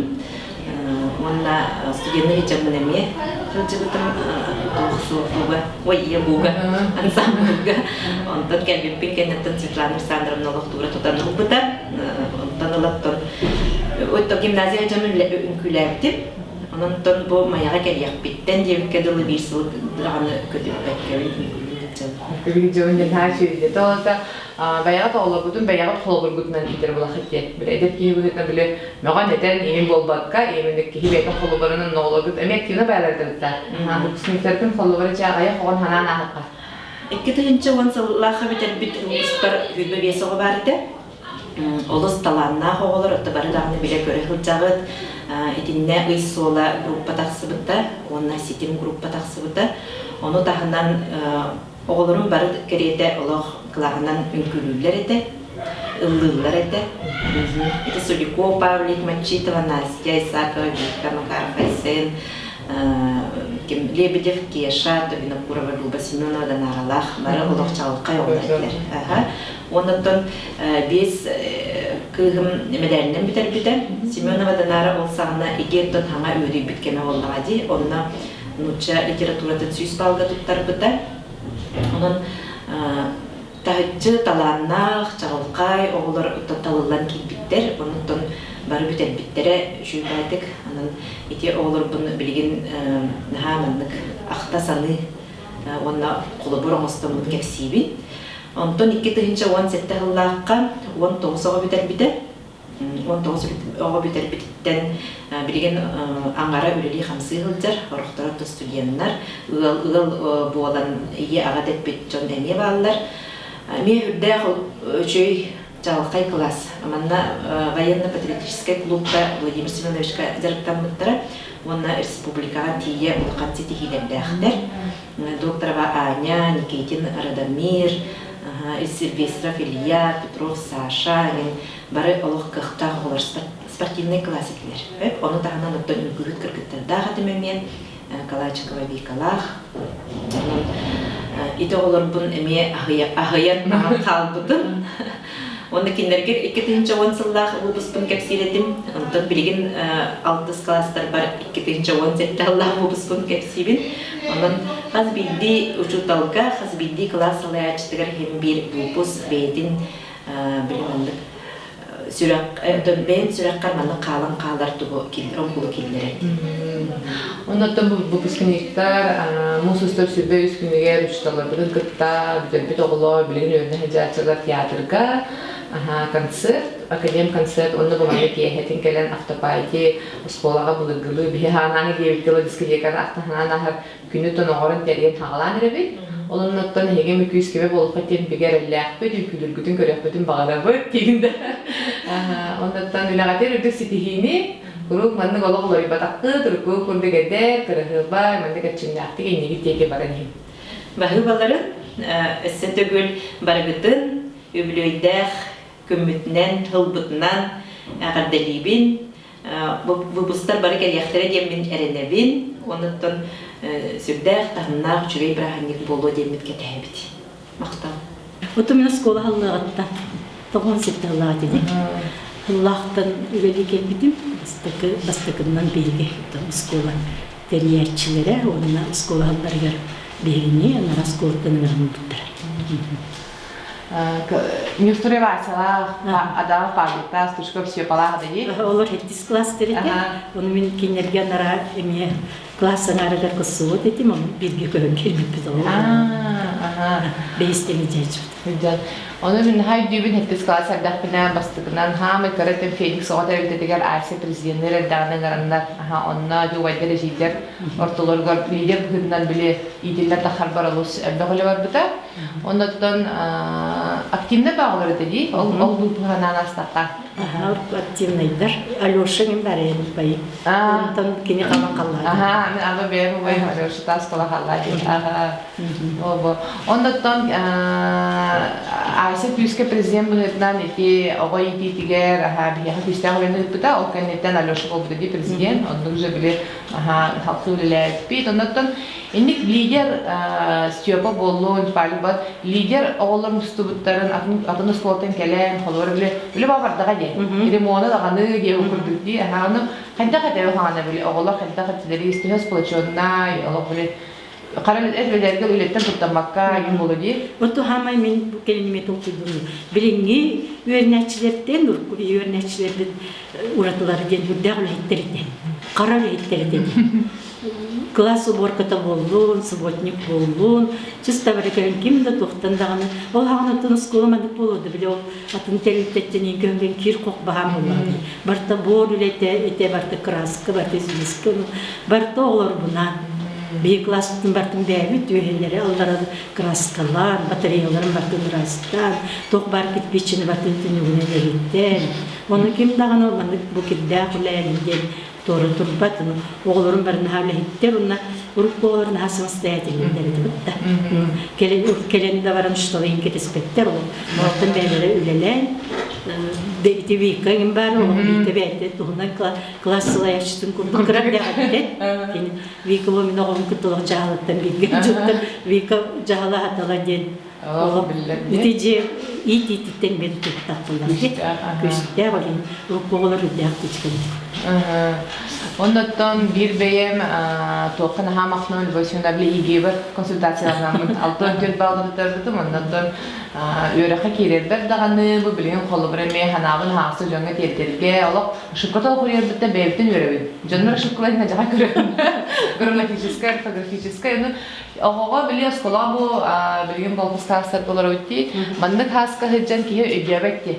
Уонна студенныы сылдьаммын эмиэ сылдьыбытым туох ой ийэ бууга ансамбльга. Онтон кэлбиппин кэнниттэн Светлана Александровна олохтуура тутан ылбыта. Онтон ылаттан Ой, гимназия сылдьаммын үҥкүүлээбитим. Онон бу Майаҕа кэлиэхпиттэн диэбиккэ дылы биир сыл даҕаны көтүппэккэбин үҥкүүлүү сылдьабын. Үҥкүүлүү сылдьабын диэн наһаа үчүгэй. Тоҕо бэйэҕит оҕолоргутун бэйэҕит холобургутунан иитэр булахыт диэн. Били эдэр киһи быһыытынан били мөҕөн этэн иҥин буолбакка, именно киһи бэйэтин холобурунан оҕолоргут эмиэ активно баайлардыбыттар. Выпускниктаргын холобура чэ аҕыйах оҕон ханаан ааһыкка. 2010 сыллаахха бүтэрбит выпускар 25 оҕо баар этэ. Олус талааннаах оҕолор, отто бары даҕаны билэ-көрө сылдьаҕыт. Итиннэ ый суола группа тахсыбыта уонна ситим группа тахсыбыта. Ону таһынан оҕолорум бары кэриэтэ олох кылааһынан үҥкүүлүүллэр этэ, ыллыыллар этэ. Ити Судяков Павлик, Мачитова Настя, Исакова Вика, Макаров Айсен, ким Лебедев Кеша, Винокурова Люба Семенова Данаралаах бары олох чаҕылхай оҕолор этилэр. Оннуттан биэс кыыһым мэдээлинэн бүтэрбитэ. Семенова Данара ол саҕана икки өттүн хаҥа үөдүйбүт кэмэ буоллаҕа дии. Онно нуучча литературатын 100 баллга туттарбыта. Онон таһыччы талааннаах, чаҕылхай оҕолор талыллан киирбиттэр. Онуттан бары бүтэрбиттэрэ үчүгэйдик. Онон ити оҕолорбун билигин наһаа маннык ахта саныы уонна холобур оҥостоммут кэпсиибин. Онтон 2017 сыллаахха 19 оҕо бүтэрбитэ. 19 оҕо бүтэрбититтэн билигин аҥара үлэлии-хамсыы сылдьар, орохторо студеннар, ыал ыал буолан ийэ-аҕа дэппит дьон эмиэ бааллар. Эмиэ үрдээх үчүгэй чаҕылхай кылаас. Манна военно-патриотическай клубка Владимир Семеновичка дьарыктаммыттара уонна республикаҕа тиийэ улахан ситиһиилэрдээхтэр. Докторова Аня, Никитин Радомир, Сильвестров Илья, Петров Саша, бары олох кыахтаах оҕолор спортивнай класс этилэр. Ону таһынан оттон үҥкүүһүт кыргыттардаах этим эмиэ, Калачикова Викалаах. Онон ити оҕолорбун эмиэ аһыйан аһан хаалбытым. Уонна кинилэргэ 2010 сыллаах выпускпун кэпсиир этим. Онтон билигин алтыс класстарбар 2017 сыллаах выпускпун кэпсиибин. Онон хас биирдии учууталга, хас биирдии кылаас салайааччытыгар иһин биир выпуск бэйэтин били маннык сүрэх бэйэн сүрэххэр маннык хаалан хаалар тугу оҥкулу киллэрэр. Оннуттан бу выпускниктар муус устар сүбэ үс күнүгэр учууталларбытын кытта бүтэрбит оҕолор билигин үөрэнэ сылдьааччылар театрга Аха, концерт, академ концерт, онно бу манна киэһэтин кэлэн автопати, оскуолаҕа былыргылыы биһи ханааны диэбит дискотеканы ахтаһанаан аһар күнү тоноҕорун тэрийэн хаҕалаан эрэбит. Ол оннуттан эһиги мүкүүс кеме буолуохха диэн бигэ эрэллээхпит, үҥкүүлүргүтүн көрүөхпүтүн баҕарабыт диигин да. Оннуттан үлэҕитин үрдүк ситиһиини куруук маннык олох уларыйбатаххыт, урукку курдук эдэр, кыраһыабай, маннык эрчимнээхтик иннигит диэки баран иһин. Баһыыбаларын өссө төгүл барыгытын үбүлүөйдээх күммүтүнэн, ылбытынан эҕэрдэлиибин. Выпустар бары кэлиэхтэрэ диэммин эрэнэбин. Онуттан сүрдээх таһымнаах үчүгэй бырааһынньык буолуо диэммит кэтэһэбит. Махтал. Оту мин оскуола халлааҕыттан тоҕон сиртэ халлааҕыт ини. Халлаахтан үлэлии кэлбитим. Бастакы бастакыннан биһиги оскуола тэрийээччилэрэ уонна оскуола халларыгар биһигини анара оскуолаттан ыҥыран ылбыттара. Нюстуре Васялаах, Адама Павликтаах, Стручков Степалаах дии. Олор хэттис класс тэрите. Ону мин кинилэргэ анара эмиэ класс анаарыгар кыссыбыт этим, ону бииргэ көһөн кэлбиппит ол. Бэйистэми дьээччибит. Ону мин наһаа өйдүүбүн хэттис класс эрдэхпинэ бастакынан хаамай кыра этим Феникс оҕо тэрилтэтигэр Ася президеннэр эрдэҕинэ ыҥыраннар онно дьуубайдар эжийдэр ортолоругар лидер быһыытынан били иитиллэр тахарбар олус элбэх үлэ барбыта. Оннуттан активнай баҕалар этэ дии, ол ол быһанаан астахха. Активнайдар. Алеша мин барайын байым. Онтон кини хабан халлаа. Аха, мен аба бэйэм убайым Алеша тас кола халлаа дии. Аха. Обо. Оннуттан Ася күүскэ президент быһыытынан ити оҕо иитиитигэр аха биһиэхэ күүстээх үлэни ыыппыта. Ол кэнниттэн Алеша буолбута дии президент. Оннук уже били аха халкы үлэлээбиппит. Оннуттан Инник лидер Степа буоллун, Пальбат лидер оҕолор мустубуттарын атын атын оскуолаттан кэлэн, холобур били үлэ баҕардаҕа диэн. Ремона даҕаны диэн курдук дии. Аха ону хайдах этэ хаана били оҕолор хайдах этилэри төһө сплоченнай олох били хара эт үлэттэн туттаммакка игин болу дии. Оту хаамай мин бу кэлиниме толкуйдуну. Билиҥҥи үөрэнээччилэртэн урукку үөрэнээччилэрбит уратылары диэн үрдээх үлэһиттэр этэ. Хара үлэһиттэр этэ Класс уборката буоллун, субботник буоллун, чисто барыкарын ким да туохтан даҕаны ол хаҕанаттан оскуола маннык буолуо да били ол атын тэрилтэттэн көһүлэн киир хох баһаам буоллаҕа барта буор үлэтэ итэ барта краска барта известка барта оҕолорбунаан биһи класспытын бартын бэйэбит үөһэлэри алларан краскалаан батареяларын бартын ыраастаан туох баар кирпичини бартын түннүгүнэн эриттэн ону ким даҕаны маннык бу кирдээх үлээн диэн туора турбат оҕолорум бары наһаа үлэһиттэр уонна урукку оҕолор наһаа самостоятельнайдар этэ бытта кэлэн кэлэн да баран шталайын кэтэспэттэр ол оттон бэйэлэрэ үлэлээн ити Вика иҥин баар олох Вика бэйэтэ туһунан класс салайааччытын курдук кыра эрдэҕиттэн кини Вика бу мин оҕом кытта олох дьаһалыттан бииргэ дьуттан Вика дьаһала хатала диэн Олох биллэр ити дьиэ иит-иититтэн били туттахтылар күстээх олин оҕолор үрдээх күчкэбит Оннуттан биир бэйэм туохха наһаа махтанабын Любовь Семеновна ИГБ консультацияларынан 64 баллы туттарбытым. Оннуттан үөрэххэ киирэрбэр даҕаны бу билигин холобура эмиэ ханаабын хаахсы дьоҥҥо тиэрдэргэ олох ошибката олох бэйэбиттэн үөрэбин. Дьоннор ошибкаларын дьаха көрөбүн. Грамматическай, орфографическай. Ону Оҕоҕо били оскуолаҕа бу билигин болпустаастарга олоробут дии. Маннык хааска сылдьан киһи өйдөөбөт дии.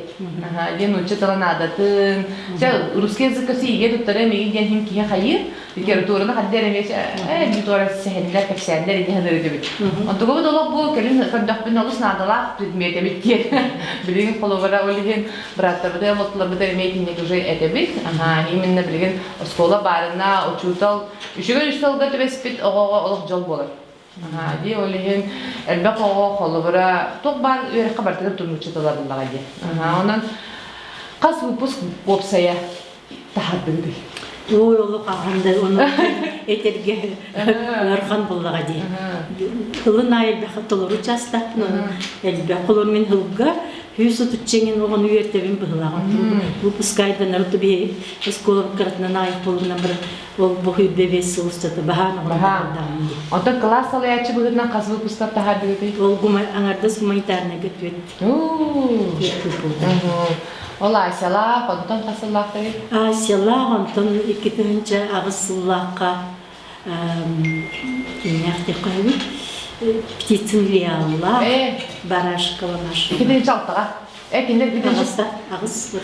Диэн нуучча тыла наадатын. Чэ, русский языкка сиигэ туттара миигин диэн иһин киһи хайыыр. Литератураны ханна эрэ эмиэ ээ туора сэһэннэр, кэпсээннэр инни саныыр этибит. Онтугабыт олох бу кэлин көрдөхпүнэ олус наадалаах предмет эбит диэн. Билигин холобура ол иһин бырааттарбытыгар, балтыларбытыгар эмиэ итинник уже этэбит. Именно билигин оскуола баарына учуутал Үчүгэй үс сылга түбэспит оҕоҕо олох дьол буолар. Дии ол иһин элбэх оҕо холобура туох баар үөрэххэ барытыгар тумнуччу тылабыллаҕа дии. Онон хас выпуск уопсайа таһардыгыдый? Ой, олох аҕам да ону этэргэ ыархан буллаҕа дии. Ылын аайы элбэх толору чаастаахпын, ону элбэх холор мин һылга Хүс отучча оҕону үөртэбин быһылаҕын. Выпускайданар туби оскуола кыратынан аайы буолунан бар ол бу хүббэ бес сыл устата баһаан Баһаан. Онтон кылаас салайааччы быһыытынан хас выпустар таһаардыгытый? Ол гума аҥардас гуманитарнайга түөт. Ол Асялаах, онтон хас сыллаахтарый? Асялаах, онтон 2008 сыллаахха кимнээх диэххэ Птицын Лиаллаах, Барашкова Маша. 2006-га. Э кинилэр икки Аҕыста аҕыс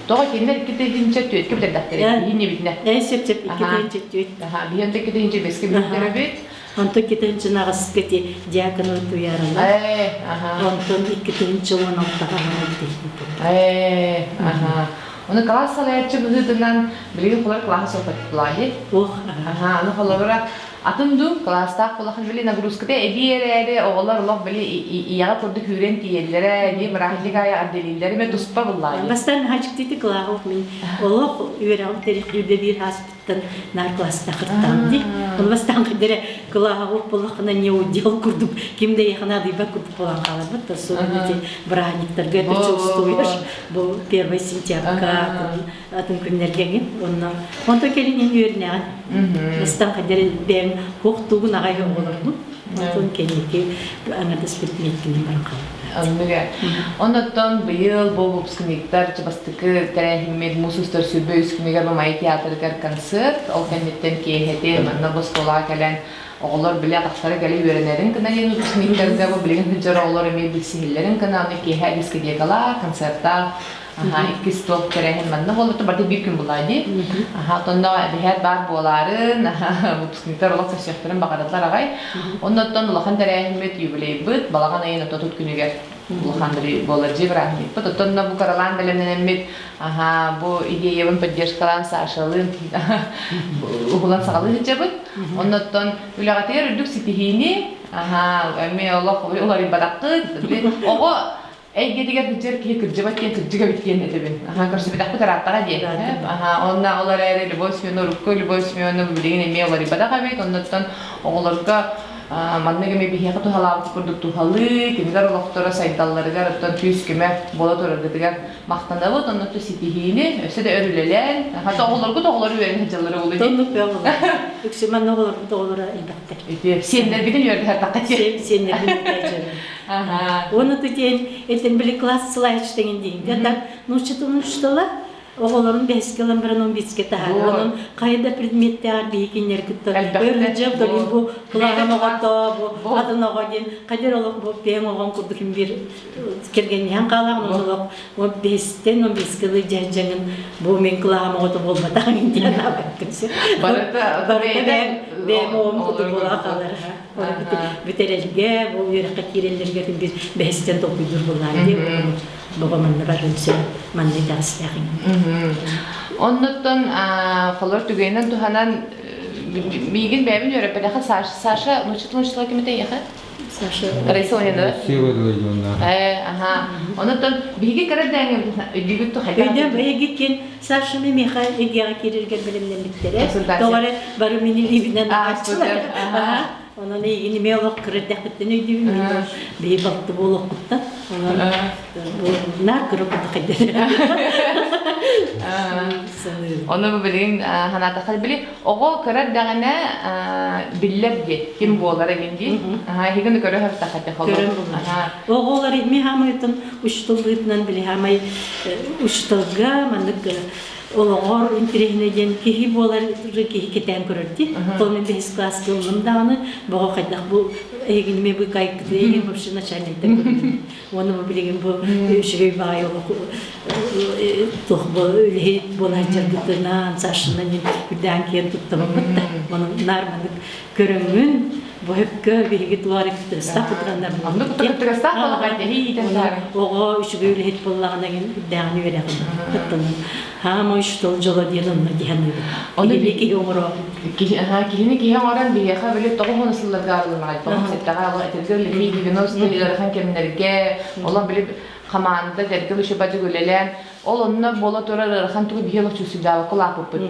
Тоҕо кинилэр 2 4-кэ бүтэрдэхтэрэ биһиги битинэ. Э сөп сөп 2 4. Аха, биһиги 2 5-кэ бүтэрбит. Онтон 2 8-ка ти диакону туяралар. Э, аха. Онтон 2 16-га Э, аха. Оны класс салайаччы быһыытынан билигин холор класс соппаттылааһи. Ох, Аха, аны холобура атын ду класстаах улахан били нагрузката эбии эрээри оҕолор олох били ийэҕэ курдук үүрэн тиийэллэрэ, дии бырааһынньык аайы отделииллэрэ ме туспа буллааһи. Бастаан хачыктыты кылааҕы мин олох үөрэҕим тэрихтүүрдэ биир ааспыттан наар класста кырттаам ди. Оны бастаан кыдере кылааҕы боллахына не удел курдук ким да яхана дыйба курдук болан хааларбыт особенно эти бырааһынньыктарга это чувствуешь бу 1 сентябрьга атын күннэргэ онно онто кэлин үөрнэҕин бастаан кыдере бэйэм хуохтуугун аҕай оҕолорбун онтон кэнники аҥардас предметкинин баран хаалбыт. Оннуга. Оннуттан быйыл бу выпускниктар бастакы тэрээһиммит муус устар 23 күнүгэр бу Майа театрыгар концерт, ол кэнниттэн киэһэтин манна бу оскуолаҕа кэлэн оҕолор билэ тахсара кэлэ үөрэнэрин гына диэн выпускниктарга бу билигин сылдьар оҕолор эмиэ билсиһиллэрин гына аны киэһэ дискотекалаах, концертаах Аха, иккис туох тэрээһин манна буолла, барыта биир күн буолла дии. Аха, онно эбэһээт баар буолаарын, выпускниктар олох көрсүөхтэрин баҕараллар аҕай. Оннуттан улахан тэрээһиммит, юбилейбыт, балаҕан ыйын отут күнүгэр улахан буолар дьиэ бырааһынньыкпыт. Оттон бу каралаан бэлэмнэнэммит, аха, бу идеябын поддержкалаан Сашалыын уһулан саҕалыы сылдьабыт. Оннуттан үлэҕитигэр үрдүк ситиһиини, аха, эмиэ олох уларыйбатаххыт, оҕо эйгэтигэр сылдьар киһи кырдьыбат диэн кырдьык эбит диэн этэбин. Аха, көрсүбэтэхпит ырааттаҕа диэн. Аха, онно ол эрээри Любовь Семеновна урукку Любовь Семеновна билигин эмиэ уларыйбатах эбит. Оннуттан оҕолорго маннык эмиэ биһиэхэ туһалаабыт курдук туһалыы, кинилэр олохторо сайдалларыгар оттон күүс-көмө буола тураргытыгар махтанабыт. Оннуттан ситиһиини өссө да өр үлэлээн, хата оҕолоргут оҕолор үөрэнэ сылдьаллара буолуо дии. Оннук бөҕө Үксү манна оҕолорбут оҕолоро элбэхтэр. Ити сиэннэргитин үөрдэ Сиэн сиэннэрбин үөрдэ Оны тутен этен били класс сылайыч деген дейін. Так, научитын учтала, оҕолорун бэһискэ ылан баран он биске таһаар. Онон хайда предметтээр биһикиннер кытта өрүжэп долин бу кылаһам оҕото бу атын оҕо диэн хадер олох бу пең оҕон курдук бир кергенниһэн хаалаҕын олох он бэһистен он биске ылы дьэһдьэҥин бу мен кылаһам оҕото буолбатаҕын диэн аабаттым. Барыта Барыта бэйэм оҕом курдук буола хаалар. Бүтэрэргэ, бу үөрэххэ киирэллэригэр бир бэһистэн толкуйдуур буоллаан дии, бөҕө манна баран сөп, манна итэҕэстээх Оннуттан холор түгэнинэн туһанан миигин бэйэбин үөрэппэтэхэ Саша Саша научительный кимите ехе Саша Раиса Леонидовна Сила Э, аха. Оннуттан биһиги кыра дэҥҥэ өйдүүгүт тухайда. Өйдөм эйигиккин Сашаны миэхэ эгиэҕэ киирэргэр бэлэмнэммиттэрэ. Тоҕо эрэ бары мин илиибинэн ааччылар. Онон эйигин эмиэ олох кыра эрдэхпиттэн өйдүүбүн. Мин биһи балты буолуохпуттан. Онон наар кыра курдук Ону билигин санаатахха били оҕо кыра эрдэҕинэ биллэр дии ким буолар эҥин дии. Эһигини көрө сыртахха Көрөн булар. Оҕолор ми хаамайтын учтуллыытынан били хаамай учталга маннык олоҕор интэриэһинэй диэн киһи буолар киһи кэтээн көрөр дии. Ол мен бэһис класска ыллым даҕаны боҕо хайдах бу эһигини бу кайкыты эһигин вообще начальниктан көрдүм. Уонна бу билигин бу үчүгэй баай олох туох бу үлэһит буолар дьаргытынан Сашынан үрдээн киэн туттабаппыт да. Онон наар маннык көрөҥҥүн бу өккө биһиги туар кыттыгастаах кутураннар Оннук кыттыгастаах буолаҕа дэһи иитэн таһааран. Оҕо үчүгэй үлэһит буоллаҕына үрдээҕин үөрэҕин кыттанан хаамай штол дьоло диэн онно диһаныыбыт. Ону Киһини киһи оҥоро. Киһи киһини киһи оҥорон биһиэхэ били тоҕо хоно сылларга арыллаҕай тоҕо сэттэҕэ ала этэргэ лихи 90 ыарахан кэмнэргэ олох били хамаанда дэргэл үчүбадьык үлэлээн Ол онно буола турар ыарахан тугу биһи олох чувствуйдаабакка улааппыппыт.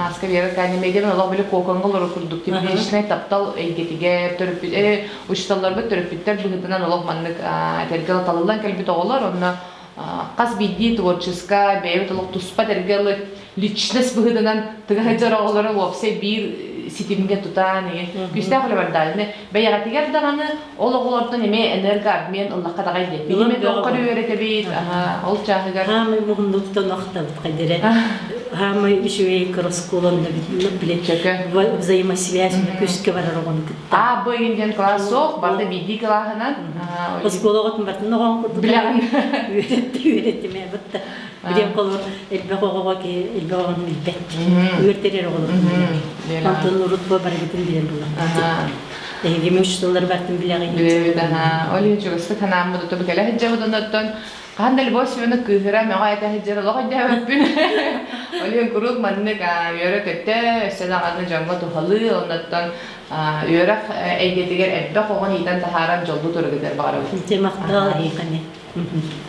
Аска Вера Канемедиан олох били кокоҥҥа олорор курдук тепличнай таптал эйгэтигэр төрөппүт учууталларбыт төрөппүттэр быһыытынан олох маннык этэргэ талыллан кэлбит оҕолор онно хас биирдии творческай бэйэбит олох туспа этэргэ личность быһыытынан тыга сылдьар оҕолору уопсай биир ситимҥэ тутаан күүстээх үлэ бардааны бэйэҕитигэр даҕаны ол оҕолортон эмиэ энергообмен ыллахха даҕай диэн. Биһиги туохха үөрэтэбит, ол чааһыгар. Хаамай муһуннуктан охтабыт хайдere. Хаамай үчүгэй кыраскулан да биле взаимосвязь күскэ барар оҕону кытта. А, бу игин диэн класс суох, барда биирдии кылааһынан. Оскуола оҕотун бартын оҕон курдук. Билэҕин. Үөрэтти, үөрэттим ээ бытта. Билиэн холор элбэх оҕоҕо ки элбэх оҕону билбэт. Үөртэрэр оҕолорун билэр. Онтон урут бу барыгытын билэр буллахпыт. Эһиги мин бартын билэҕин. Билэбит, аха. Ол иһин чугастык ханааммыт оту кэлэ сылдьабыт оннуттан хаһан да Любовь Семеновна кыыһыра мөҕө этэ сылдьар олох өйдөөбөппүн. Ол иһин куруук маннык үөрэ-көтө, өссө даҕаны дьоҥҥо туһалыы, оннуттан үөрэх эйгэтигэр элбэх оҕону иитэн таһааран дьоллуу тураргытыгар баҕарабыт. Махтал эһиэхэ.